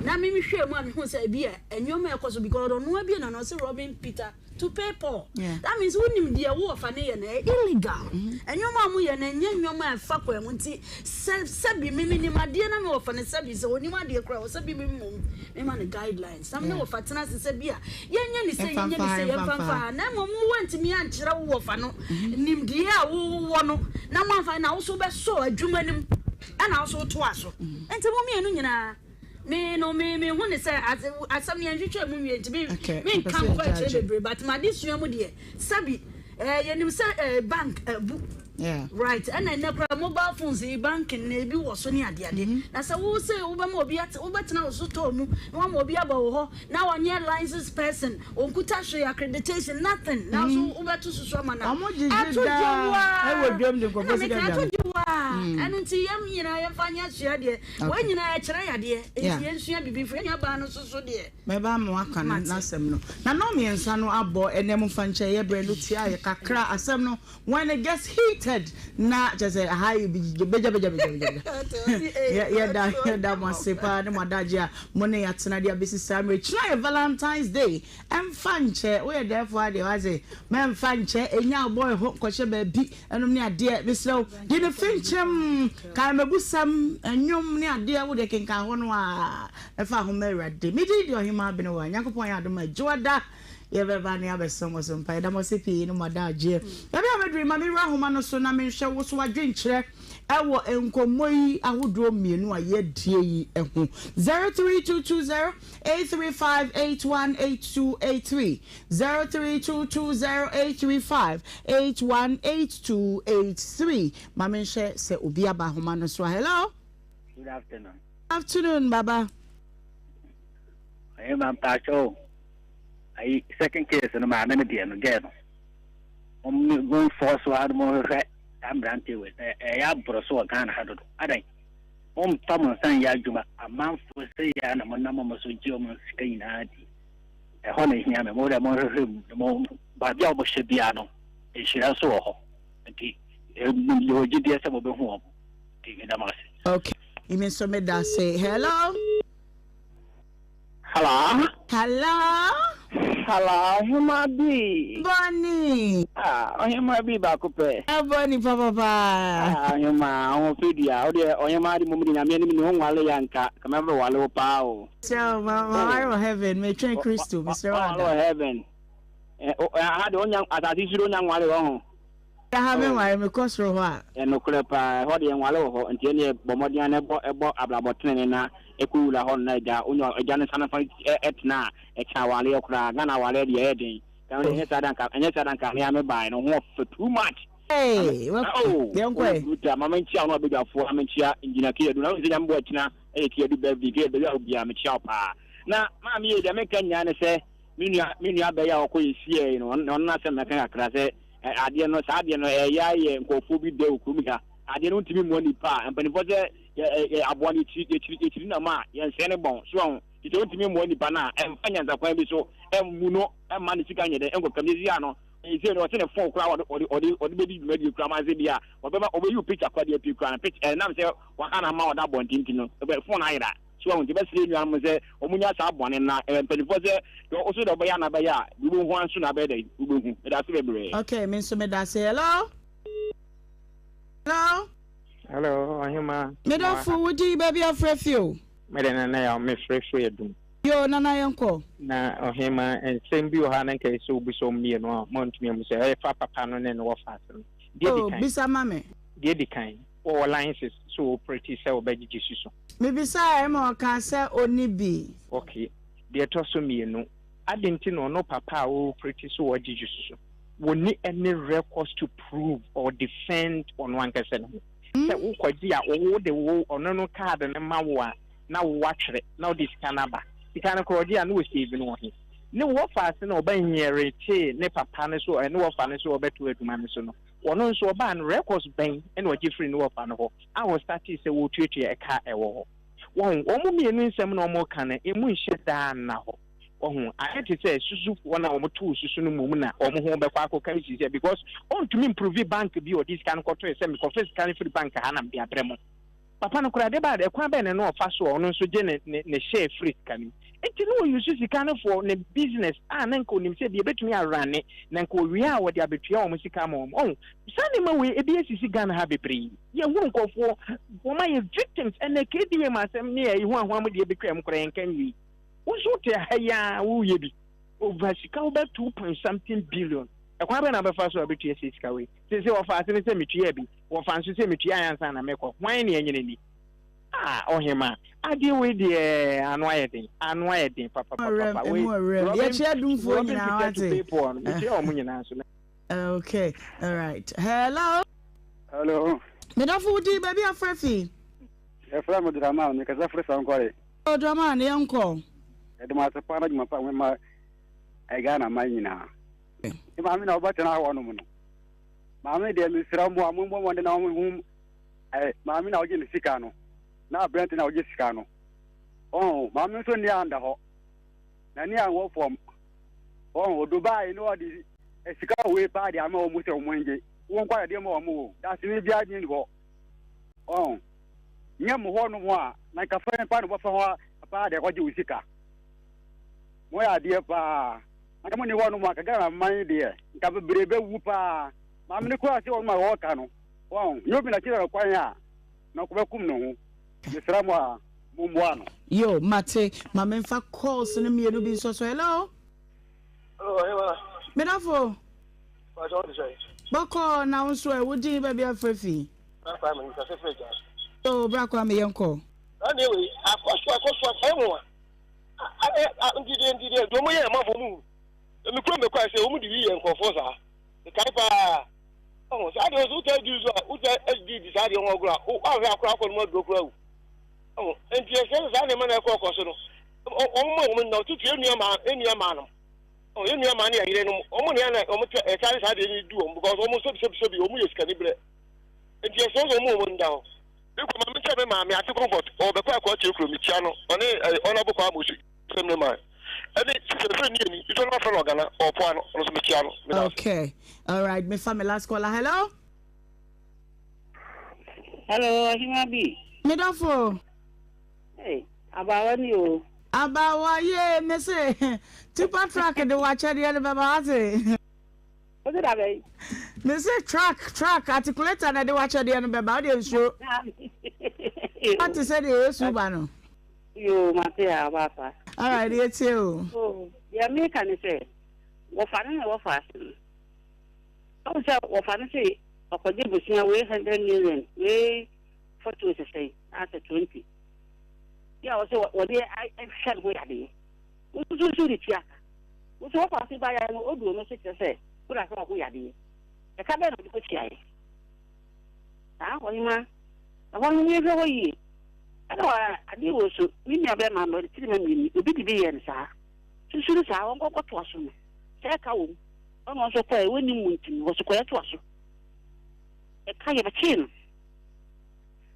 K: na me mehwɛɛ mu a mehuu sɛ ebi a nneɛma a ɛkɔ so because ɔno abie na no ɔse robbing Peter to pay Paul.
B: Yeah.
K: That means wonim deɛ wo wɔfa no yɛ no ɛyɛ illegal. Nneɛma a wɔyɛ no ɛnyɛ nneɛma a ɛfa kwan mu nti sɛ sɛbi me menim adeɛ na me wɔfa no sɛbi sɛ ɔnim adeɛ koraa wɔ sɛbi me mmom mema no guidelines na me ne wɔfa tena ase sɛ bi a yɛnyɛ ne sɛ yɛnyɛ ne sɛ yɛmfa mfa ha na mmom wo wantumi ankyerɛ wo wɔfa no nimdeɛ a wowɔ no na moamfa na wo so wobɛsɔ adwuma no mu ɛna wo so wotoa so nti mo mmienu nyinaa me no me me hu ne sɛ asɛm no yɛnhwehwɛ mu nwie nti me menka nkɔ akyire bebree but m'adesua mu deɛ sɛbi eh, yɛnim sɛ eh, bank abu
B: Yeah.
K: Right, ɛna ɛnɛ koraa mobile phones yi banking na ebi wɔ so ne adeade. Mm -hmm. Na sɛ wo sɛ wobɛma obi ate wobɛtena wo so tɔɔ mu na wama obi aba wo hɔ na ɔnyɛ licensed person, ɔnkuta hwee accreditation nothing na so mm. wobɛto susu ama na.
B: Ɔmo gyegye daa ɛwɔ dwam de nkɔfo sika
K: dwam. Ɛto gye waa. Mm. Ɛno nti yɛn nyinaa yɛmfa nyɛ sua deɛ. Wɔn nyinaa ɛkyerɛ yadeɛ. Nti yɛnsua biribi firi yɛn nuabaa no so so deɛ.
B: Mɛba ama waka no n'asɛm no. Na nnɔnmiɛnsa no abɔ ɛnɛ momfa nkyɛ yɛ berɛ no tiaa yɛ kakra asɛm no when it gets heated na kyerɛ sɛ aha yɛ bɛgya bɛgya bɛgya bɛgya yɛda yɛda mo ase paa ne mo adagye a mo ne yɛatena de abɛsi saa mmerɛ kyina yɛ Valentine's Day ɛmfa nkyɛ woyɛ dɛɛfoɔ adeɛ wase mɛmfa nkyɛ ɛnya abɔ ɛho nkɔhyɛ baabi Ɛnom ne adeɛ, mesrɛ wo, gye no fenkyɛm, kae mmebusɛm, nnwom ne adeɛ, wo deɛ kenkan hɔ no ara, ɛfa ho ma Awurade. Me din de Ɔhemaa Benewa, Nyankopɔn yɛ adom a, Dwoada yɛbɛba ne abɛsom wo so mpaeɛ. Yɛda mo ase pii ne mo adagyeɛ. Baabi a mɛduru yi, ma menwura nhoma no so na menhwɛ wo so adwenkyerɛ ɛwɔ nkɔmmɔ yi ahodoɔ mmienu a yɛadie yi ho. 03220 835 818283. 03220835818283 Ma menhwɛ sɛ obi aba ahoma no so a. Hello.
L: Good afternoon.
B: Afternoon, Baba.
L: Ɛyɛ ma mpakyɛ o. Ayi second case no maame no deɛ no gɛɛ no. Wɔn mo nfɔ so ha no mo hwehwɛ saa mmeranteɛ wei ɛyɛ aborɔ so wɔ Ghana ha dodo. Adan mo mfa mo nsa nyɛ adwuma amanfoɔ sɛ yɛ na mo nam mo so gye wɔn sika nyinaa di. Ɛhɔ na ehia me. Mo deɛ monhwehwɛ mu na mo baabi a wɔhyɛ biara no, nhyira nso wɔ hɔ. Nti mewɔ gyidie sɛ mobɛhu wɔn. Nti meda mo ase.
B: Okay, me nso meda ase. Hello.
M: Hello.
B: Hello.
M: Hello, ɔhema bi.
B: Bɔnni.
M: Ah, ɔhema bi baako pɛ.
B: Ɛbɔ nipa papa.
M: Ah, ɔhema, ɔhɔfɛ dua. O deɛ ɔhema de mom de nyame anim ne ho nwale ya nka. Kama bɛ wale wo paa o.
B: Mesrɛ wo, ma ma ware wɔ heaven, metwɛn Kristo, mesrɛ wo ada.
M: Ware wɔ heaven. Eh, ha de onya asase soro onya nwale wɔ ho.
B: Ha me nware mekɔ soro hɔ a.
M: Ɛnokorɛ paa, ɛhɔ deɛ nwale wɔ hɔ, nti ɛneɛ bɔ mmɔden ara na ɛbɔ ɛbɔ abrabɔ tenene na ɛkɔ wura hɔ no na agya wonya agya no nsa no fa ɛtena a ɛkyɛn awareɛ koraa, Ghana awareɛ deɛ ɛyɛ den, ka ɛnyɛ saa da nka ɛnyɛ saa da nka me ara me baeɛ no ho ɔfɛ too much.
B: Hey,
M: oh,
B: yɛnkɔ ɛ.
M: Bruta, ma menkyia wo no abadwafoɔ, ma menkyia Engineer Keyadu, na wonim sɛ Nyame boa akyina ɛyɛ Keyadu birthday, Keyadu baabi a obiara mekyia wo paa. Na maame yɛ deɛ meka nyinaa ne sɛ me nua me nua bɛyɛ a ɔkɔ yɛ siɛ no ɔno n'asɛm mɛka kakra sɛ Adeɛ no, saa adeɛ no, ɛyɛ ayɛ nkurɔfoɔ bi dɛ wɔ kurom ha. Adeɛ no wontumi mmoa nipa a, mpanimfoɔ sɛ yɛ yɛ aboa no yɛkyiri yɛkyiri yɛkyiri nam a, yɛnsɛe ne bɔn. So ahu? Nti sɛ wontumi mmoa nipa no a, ɛmfa nyansakwan bi so mmu no mma ne sika nyɛ dɛn nkɔkam. Seesei ara no, seesei no ɔse ne phone koraa ɔde ɔde ɔde ɔde bɛdi dwumadie koraa ma sɛ bi a ɔbɛma ɔbɛyi wo picture koraa de apue koraa no, picture ɛnam sɛ waha no ama ɔda abɔnten nti no, phone ayera. So wahu? Nti bɛsrɛ nuanom sɛ wɔn nya saa bɔne no na mpaninfoɔ sɛ deɛ ɔso deɛ ɔbɛyɛ anaa bɛyɛ a deɛ wobɛhu ara nso na abɛyɛ dɛn wobɛhu. Medase bebree.
B: Okay, me nso medase. Hello? Hello?
N: Hello, ɔhema.
B: Medɔfo, wo din baabi afrɛ fi o.
N: Mede Nana Yaw, mefrɛ firi Adum.
B: Yo, Nana yɛnkɔ.
N: Na ɔhema, nsɛm bi wɔ ha na nka ɛsɛ wobisa wɔn mmienu a moantumi ammisa. Ɛfa papa no ne ne wɔfa ase no. Deɛ di
B: Oh,
N: kan.
B: bisa ma me.
N: Deɛ di kan, wɔwɔ licenses sɛ wɔoperate sɛ wɔbɛgyegye susu.
B: Mebisaeɛ ma ɔkaa sɛ ɔnni bi.
N: Ok, deɛ ɛtɔ so mmienu, adɛn nti na ɔno papa a ɔrepreti so ɔgye gye so, wɔnni any records to prove or defend ɔno ankasa ne ho? Sɛ wokɔgye a, wode wo ɔno no card no ma wo a, na wo atwerɛ na wode sika no aba. Sika no koraa ɔgye a na ɔsave no wɔ he? Ne wɔfa ase na ɔba inheritee ne papa no so, ne wɔfa no so ɔbɛto adwuma no so no, ɔno nso ɔbaa no records bɛn na ɔgye firi ne wɔfa no hɔ? A wɔstartee sɛ wɔretuatua ɛka a ɛwɔ hɔ. Wahu? Wɔn mmienu nsɛm na wɔreka no, emu nhyɛ da nna hɔ. Wahu? Ayɛ te sɛ susufoɔ no a wɔtoo susu no mmom na wɔn ho bɛkɔ akɔka nsi sɛ, because ɔntumi mprovi bank bi a ɔde sika no kɔtoe sɛ mekɔfa sika no firi bank ha na mede abrɛ mo. Papa no koraa, de ba ɛkwan bɛn na na ɔfa so a ɔno nso gye ne ne ne share firi sika no mu? Nti na ɔuse sika no for ne business a na nka ɔnim sɛ bi ɛbɛtumi arane na nka ɔwie a ɔde abɛtua wɔn sika ama wɔn. Ɔhu? Saa nneɛma wei ebi asisi Ghana ha bebree. Yɛhunu nkurɔfoɔ, wɔn ayɛ victims. Ɛnɛ KDM asɛm ne ɛyi ho ahoa mu deɛ bɛtwa mu koraa yɛnka nwie. Wo nso wote ha yi ara woyɛ bi. Over sika wobɛ two point something billion. Ɛkwan bɛn na wobɛfa so a wobɛtua saa sika wei? Seesei wɔfa ase ne sɛ metuaa bi, wɔfa nso sɛ metuaeɛ ansa na mekɔ. Hwan ne anyini ni? Ah, ɔhema, adeɛ wei deɛ ano ayɛ den, ano ayɛ den papapapa. Wei,
B: Robin,
N: Robin Peter to pay Paul no, metua wɔn nyinaa nso.
B: Okay, all right. Hello.
O: Hello.
B: Medafo wo din baabi afrɛ fi.
O: Yɛfrɛ me Draman, mekasa firi Sankɔre.
B: Oh, Draman, yɛnkɔ.
O: Yɛde mo ase paa na dwuma pa mo ma Ghana man nyinaa. Ne maame na ɔbɛtena hɔ nom no. Maame deɛ mesrɛ mo a mommɔ mmɔden na ɔmo maame na ɔgye ne sika no na aberante na ɔgye sika no. Ɔho maame nso nni anda hɔ. N'ani anwɔ fam. Ɔho Dubai na ɔde sika wei paa de ama wɔn sɛ wɔn ngye. Wɔn nkɔ adeɛ ma wɔn o. Dasene biara ni hɔ. Ɔho nyɛ mo hɔ nom a na nka fɛn paa na wɔbɛfa hɔ paa de akɔgye wo sika. Mo yɛ adeɛ paa. Nka mo ni hɔ nom a ka Ghana man deɛ nka bebree bɛwu paa. Maame no koraa sɛ wɔn a wɔka no. Ɔho nyɛ obi na kyerɛ no kwan a na ɔkɔbɛkum ne ho. Mesrɛ mo a mommoa no.
B: Yo, mate. Ma memfa calls no mmienu bi nso so. Hello?
P: Hello, Ahema.
B: Medafo.
P: Bàjẹ́ wọ́n ti sọ yìí.
B: Bɔkɔɔ na wo nso ɛ, wo din baabi afrɛ fi.
P: Bra Kwame, nkasa firi agya.
B: Yo, Bra Kwame, yɛn kɔ.
P: Saa deɛ wei, akɔso akɔso akɔyɛ nwanwa. Nti deɛ nti deɛ deɛ wɔn yɛ amanfoɔ mu. Emi kurom bɛkɔ ayɛ sɛ wɔn de wi yɛ nkurɔfoɔ saa. Mekae paa. Ɔho saa deɛ nso wotaa di so a wotaa di di saa deɛ ho agorɔ a woahwɛ akora akɔ no mu aduro koraa wu. Ɔho nti ɛsɛ sɛ saa nneɛma na ɛkɔ ɛkɔ so no wɔn ma wɔn nna titiri yɛn nua maa yɛn nua maa nom. Ɔho yɛn nua maa ne yɛn yere nom wɔn nea na wɔn tɛ ɛtaa de saa deɛ no di wɔn because wɔn sɛbi sɛbi sɛbi wɔn yɛ sikani brɛ. Nti ɛsɛ sɛ wɔn wɔn nda hɔ. Me kɔ ma me nkyɛn me maame ate comfort ɔbɛkɔ akɔ akyerɛ kuro mekyia no ɔne ɔnabo kɔ amosu sɛ me man ɛne sisi ɛfɛ ni ɛni itɔ no afɛ no ɔgana ɔpoa no ɔno so mekyia no meda ase.
B: Okay, all right. Me fa me last caller. Hello.
Q: Hello, Ɔhema bi.
B: Me dɔfo.
Q: Hey, abawa ni o.
B: Abawa yee me se tipa truck de w'akyɛdeɛ no bɛba wate.
Q: Wose da bɛn?
B: Me se truck truck articulator na ɛde w'akyɛdeɛ no bɛba wodeɛ nsuro. Wate sɛdeɛ Yesu ba no.
Q: Yoo mate a ɔbaapa.
B: Alright yɛtie o.
Q: Oh deɛ meka ne sɛ wɔfa no na wɔfa ase no. Ɔhu sɛ wɔfa no se ɔkɔgye bosea wei 100 million wei 40 sesɛn asɛ 20. Yɛ a wɔsɛ wɔde hwɛ ne ho yadeɛ. Wosusu nso de tua ka. Wosi wɔfa ase ba yare no oduo no so kyerɛ sɛ wode ahwɛ wo ho yadeɛ. Ɛka bɛn na ɔde kɔtuaeɛ? Saa ɔhema ɛhɔ no yɛhwɛ hɔ yie. Ɛna wɔ adeɛ wɔ so me nua bɛrima no ɔde tiri ma mmienu obi de bi yɛ no saa. Susu no saa wɔnkɔ kɔtoa so no sɛ ɛka wɔ mu. Ɔno nso kɔɛ wɔnnim mu nti no wɔso kɔɛ toa so. Ɛka yɛbɛkyee no.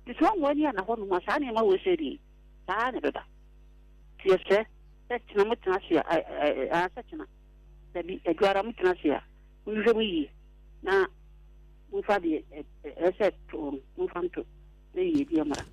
Q: Nti sɛ wɔn ani anna hɔ nom a saa nneɛma wei sɛ deɛ saa na ɛbɛba. Nti yɛsrɛ sɛ kyena mo tena ase a ɛ sɛ kyena dabi adwara mo tena ase a monhwehwɛ mu yie na momfa deɛ ɛsɛ to no momfa nto na yiedie mmra.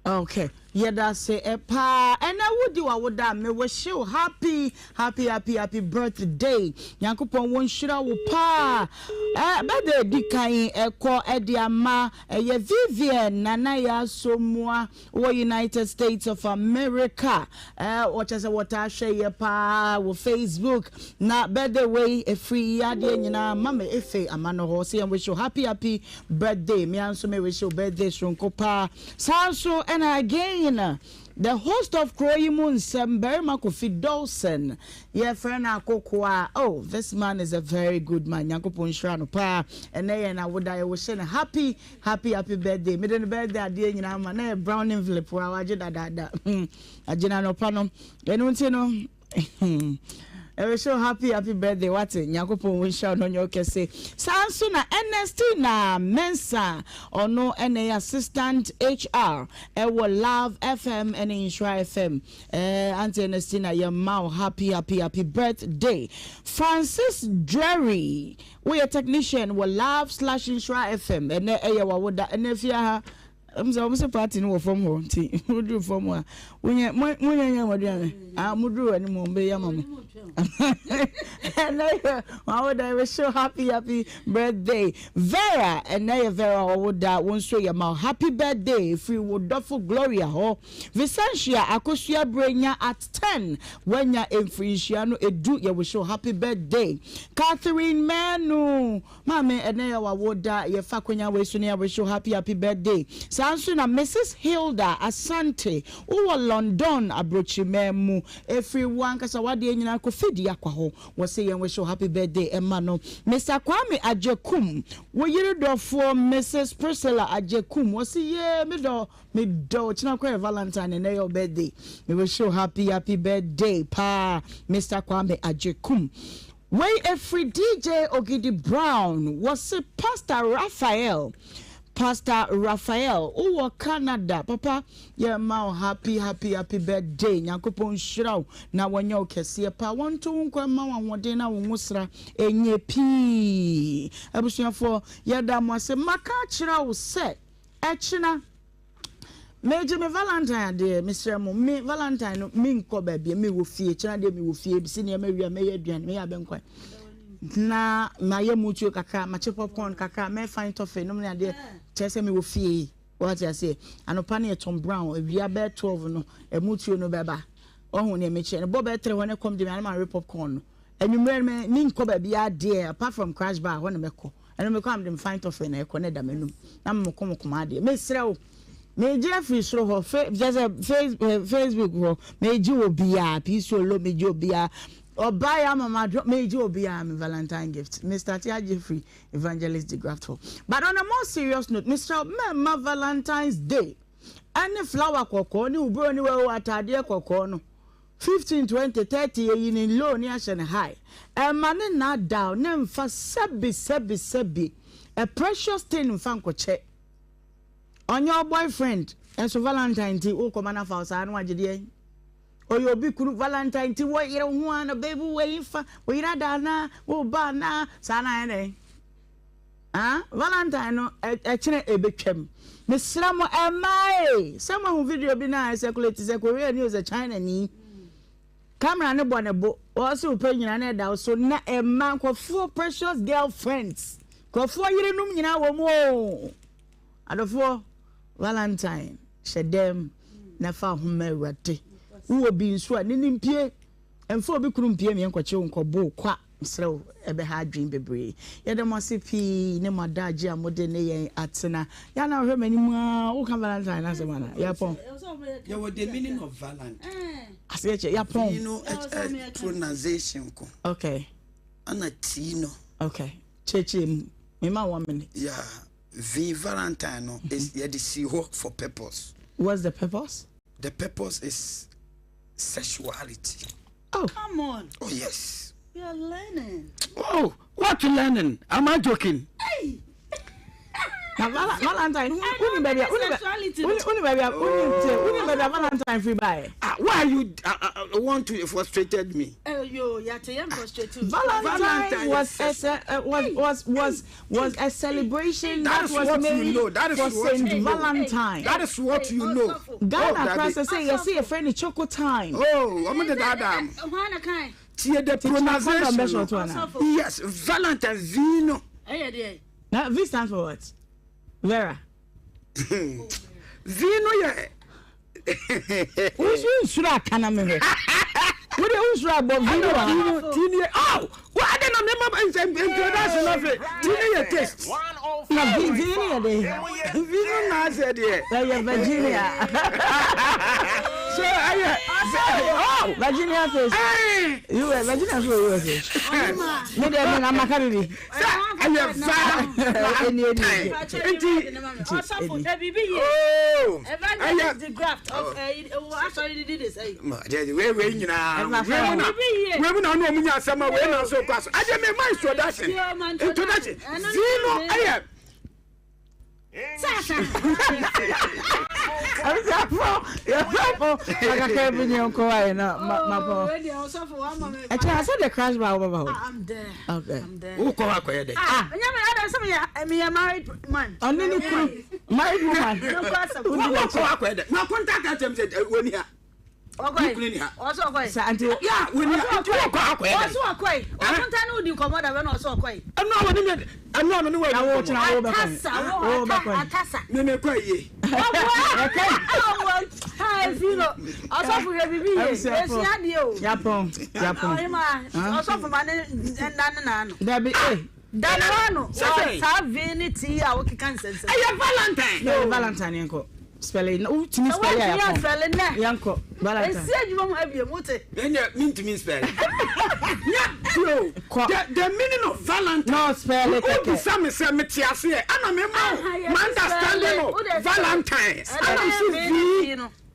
B: Okay, yɛda ase paa. Ɛnɛ wodi w'awoda a, me wish you happy happy happy happy birthday. Nyankopɔn wɔ nhyira wo paa. Eh, birthday di kan ɛkɔ ɛde ama ɛyɛ Vivian Nana Yasomoa wɔ United States of America. Eh, wɔkyɛ sɛ wɔtaa hwɛ yɛ paa wɔ Facebook. Na birthday wei ɛfiri yi adeɛ nyinaa ma me efe ama no hɔ. Sɛ yɛn wish you happy happy birthday. Me nso me wish you birthday soronko paa. Saa nso ɛna again the host of kuro yi mu nsɛm barima Kofi Dawson yɛfrɛ no akokoa. Oh, this man is a very good man. Nyankopɔn nhyira no paa. Ɛnɛ yɛ n'awoda, yɛwɔ hyɛ no happy happy happy birthday. Mede no birthday adeɛ nyinaa ma na yɛ brown envelope a wagye dadaada. Agye no anɔpa no. Ɛno nti no ɛwɔ happy happy birthday wate. Nyankopɔn wo nhyira no nyɛ ɔkɛse. Saa nso na Ernestina Mensa, ɔno ɛna ɛyɛ assistant HR ɛwɔ Love FM ɛne Nhyira FM. Auntie Ernestina, yɛma wo happy happy happy birthday. Francis Drury, woyɛ technician wɔ Love/Nhyira FM, ɛnɛ ɛyɛ wawoda. Ɛnɛ fie ha sɛ wɔn sɛ party no wɔ fam hɔ nti woduru fam a wonyɛ monyɛ nyɛ mo aduane ah moduru anim wɔn bɛyɛ ama mo. Ɛnɛ yɛ wawoda, yɛ wish you happy happy birthday. Vera, ɛnɛ yɛ Vera ɔwoda, wɔn nso yɛ ma happy birthday firi wo dɔfo Gloria hɔ. Vicentia Akosua Brenya at 10, wanya mfirinhyia no 10, yɛ wish you happy birthday. Catherine Manu maame, ɛnɛ yɛ wawoda, yɛfa akonya wei so ne yɛ wish you happy happy birthday. Saa nso na Mrs Hilda Asante, wowɔ London aburokyirimɛ mu, efiri wo ankasa wadeɛ nyinaa Kofi di akwa hɔ, wɔsɛ yɛn wish you happy birthday ɛma no. Mr Kwame Agyekum, wo yere dɔfoɔ Mrs Priscilla Agyekum, wɔsɛ yee me dɔ me dɔ kyena kɔ yɛ Valentine, ɛnɛ yɛ birthday, me wish you happy happy birthday paa, Mr Kwame Agyekum. Wei efiri DJ Ogidi Brown, wɔse Pastor Raphael, Pastor Raphael wowɔ Canada, papa yɛma wo happy happy happy birthday. Nyankopɔn nhyira wo na wɔnyɛ wo kɛseɛ paa, wɔnto wo nkwa ma wo ahoɔden na wo nwosra ɛnyɛ pii. Abusuafoɔ, yɛda mo ase. Maka akyerɛ wo sɛ ɛkyena megye me Valentine adeɛ. Mesrɛ mo, me Valentine no menkɔ baabi, mewɔ fie. Kyena deɛ mewɔ fie, bisi nneɛma wie a mɛyɛ aduane, mɛyɛ abɛnkwan na mayɛ mutuo kakra, makye popcorn kakra, mɛfan tɔfe nom ne adeɛ, kyerɛ sɛ mewɔ fie. Wɔte aseɛ, anɔpa no yɛ Tom Brown, awia bɛyɛ 12 no ɛmutuo no bɛba. Ɔho neɛ mekyerɛ no bɔ bɛyɛ 3 hɔ ne kɔm de me anam awe popcorn no. Anwummerɛ no menkɔ baabi adeɛ apart from Crash Bar hɔ na mɛkɔ. Ɛno mekɔ a mede me fine tɔfe na ɛkɔ na ɛda m'anum na memokomokoma adeɛ. Mesrɛ wo, megye afiri soro hɔ fe kyerɛ sɛ Facebook hɔ, megye obiara piisolo, megye obiara ɔbaa yɛ ama madwo, megye obiara me Valentine gift. Mr. Tia Jeffrey Evangelist de Graft hɔ. But on a more serious note, mesrɛ wo, mɛmma Valentine's Day ɛne flower kɔkɔɔ ne oburo ne wawo ataadeɛ kɔkɔɔ no 15, 20, 30 yɛyi ne low ne ahyɛ no high ɛma ne nnaadaw ne mfa sɛbi sɛbi sɛbi a precious thing mfa nkɔkyɛ ɔnyɛ wo boyfriend. Ɛnso Valentine nti wokɔma no afa wo saa na wagye deɛ ɔyɛ obi kunu. Valentine nti wɔyere ho a na baby wɔyi fa wɔyere ada anaa wɔba anaa saa na ayɛ dɛn. Ah, Valentine no ɛkyerɛ ɛbɛtwam. Mesrɛ mo ɛmmaa ee sɛ moahu video bi no a ɛsɛkulati sɛ Korea ni o sɛ China ni. Camera no bɔ ne bo, ɔse wo pɛ nyina na ɛda wo so na ɛma nkurɔfoɔ precious girl friends, nkurɔfoɔ yerenom nyinaa wɔ mu oo. Adɔfoɔ, Valentine hyɛ dɛm na fa wo ho ma Awurade. Wowɔ bi nso a, ne ne mpie. Mfa obi kunu mpie me nkɔkye wo nkɔbo wo kwa. Mesrɛ wo, ɛbɛha adwene bebree. Yɛda mo ase pii ne mo adagye a mode ne yɛn atena. Yɛ a na wohwɛ m'anim ara, woka Valentine no asɛm anaa? Yɛapɔn.
F: Yɛwɔ the meaning of Valentine.
B: Aseɛ kyɛ, yɛapɔn.
F: V no pronunciation ko.
B: Okay.
F: Ana T no.
B: Okay. Kyerɛkyerɛ mu. Mema one minute.
F: Yeah. V Valentine no is yɛde si hɔ for purpose.
B: What's the purpose?
F: The purpose is sexuality.
B: Oh.
K: Come on.
F: Oh yes.
K: You are learning.
F: Oh, what learning? Am I joking?
K: Hey.
B: Na Valentine, who ni baby, who ni baby, who ni baby Valentine free buy?
F: Ah, why you want to frustrated me?
K: Yo, yate yam frustrated.
B: Valentine, Valentine was a, was was was was a celebration that, that was made
F: you know. That is
B: for
F: what
B: Saint
F: you know.
B: Valentine.
F: That is what you know.
B: Ghana oh, Christ say you see a friend choco time.
F: Oh, I'm the dada. Tie the pronunciation. Yes, Valentine Vino.
B: Now V stands for what? Vera.
F: V no yɛ.
B: Wosu nsuro aka na mehwɛ. Wode wosuro abɔ V no wa.
F: Vino ti ni oh wa adi na mema introduction na fe ti ni yɛ taste.
B: Na V V no yɛ de.
F: V no na asɛ deɛ.
B: Ɛyɛ Virginia.
F: So ɛyɛ oh
B: Virginia face. US Virginia so wɔ USA. Me deɛ me na maka bibi.
F: Sɛ ɛyɛ valentine nti oh ɛyɛ wei wei nyinaa wei mu na wei mu na ɔno ɔmu nya asɛm a wei na nso kɔ aso agye me ma introduction introduction zii no ɛyɛ.
B: Abusuafo, yɛfrɛfo akakra bi ne nkɔ ayɛ na mapɔ. Ɛkyɛ asɛ de crash bar wobɛba hɔ. Okay.
F: Wokɔ hɔ akɔyɛ dɛ.
K: Ah, nyɛ me ada sɛ meyɛ meyɛ married man.
B: Ɔne ne kunu married woman.
F: Wokɔ hɔ akɔyɛ dɛ. Na konta ka kyerɛ m sɛ wɔni ha.
K: Ɔkɔe.
F: Kunu ni ha.
K: Ɔsɛ ɔkɔe.
B: Sa nti.
F: Ya wɔni ha. Nti wokɔ hɔ akɔyɛ dɛ.
K: Ɔsɛ ɔkɔe. Ɔkonta ne wodi nkɔmmɔ da bɛ na ɔsɛ ɔkɔe.
F: Ɛnu a wɔne me ɛnu a me ne wɔadi nkɔmmɔ.
B: Kyena wo bɛkɔ.
K: Atasa wo ata atasa.
F: Me me kɔ yie.
B: Ɔboa.
K: Ɔboa. Ha efi no. Ɔsɔfo hwɛ bibi yie. Esua adeɛ o.
B: Yapɔn. Yapɔn.
K: Ɔhema ɔsɔfo ma ne nda ne n'ano.
B: Dabi eh.
K: Da no ano. Wɔ saa V ne T a wokeka nsɛnsɛm.
F: Ɛyɛ Valentine.
B: Ɛyɛ Valentine yɛn kɔ. Spell na wotumi spell a yɛkɔ.
K: Spell nɛ.
B: Yɛn kɔ Valentine.
K: Esi adwuma mu abiem wote.
F: Ɛnna mintumi spell. Nya yo.
B: Kɔ.
F: The meaning of Valentine.
B: No spell kɛkɛ.
F: Wobisa me sɛ mete aseɛ ɛna me ma wo my understanding of Valentine. Ɛna me se V.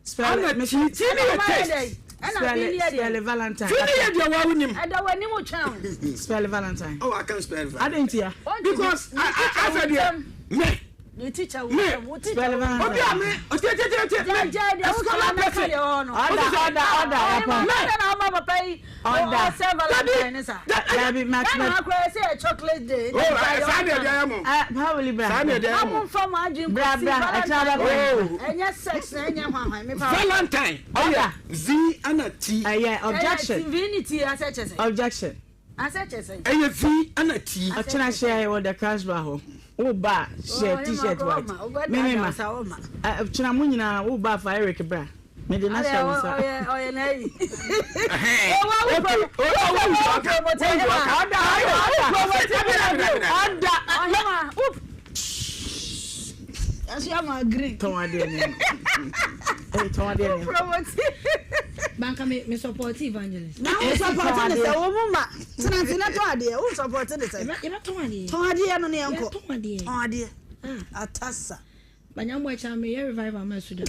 B: Spell
F: Ɛna T T ne yɛ taste.
B: Spell spell Valentine.
F: T ne yɛ deɛ wa wonim.
K: Ɛda w'anim twɛn.
B: Spell Valentine.
F: Oh, I can spell Valentine.
B: Adɛn ntia?
F: Because I I I said deɛ me.
K: Ne teacher wo
F: Me.
K: wo teacher
B: Spell Valentine.
F: Obi a me otie tie tie tie me.
K: Gya
F: A scholar person.
B: Ɔda ɔda ɔda yapɔn.
K: Me. Na ɔma papa yi.
B: Ɔda.
K: Ɔsɛ Valentine ne sa.
B: Dabi ma
K: Ghana ha koraa sɛ yɛ chocolate day.
F: Oh, saa na ɛde ayɛ mo.
B: Pauli bra.
F: Saa na ɛde ayɛ mo.
K: Ɔmo nfa mo adwene
B: Bra
K: kɔsi
B: bra ɛkyɛ bra
F: Oh.
K: Ɛnyɛ sex na ɛnyɛ hwanhwan mepa.
F: Valentine. Ɔyɛ V ɛna T.
B: Ɛyɛ objection.
K: Ɛyɛ V ne T asɛ kyɛ sɛ.
B: Objection.
K: Asɛ kyɛ sɛ.
F: Ɛyɛ V ɛna T.
B: Ɔkyena hyɛ wɔ the crash bar hɔ. Wo ba hyɛ t-shirt white. Meme ma. Kyena mo nyinaa wo ba fa Eric bra. Mede na hyɛ wo nsa.
K: Ɔyɛ ɔyɛ na yi.
B: Ɔda ɔda ɔda.
K: Ɛso ama green.
B: Tɔn adeɛ ni. Ee tɔn adeɛ ni.
K: Promote.
I: Banka me me support evangelist.
K: Na wo support ne sɛ wo mo ma tena tena tɔn adeɛ wo support ne sɛ.
I: Yɛbɛ tɔn adeɛ.
K: Tɔn adeɛ no ne yɛn kɔ.
I: Yɛ tɔn adeɛ.
K: Tɔn adeɛ. Atasa.
I: Banyambo ɛkyɛ me yɛ revival ma suda.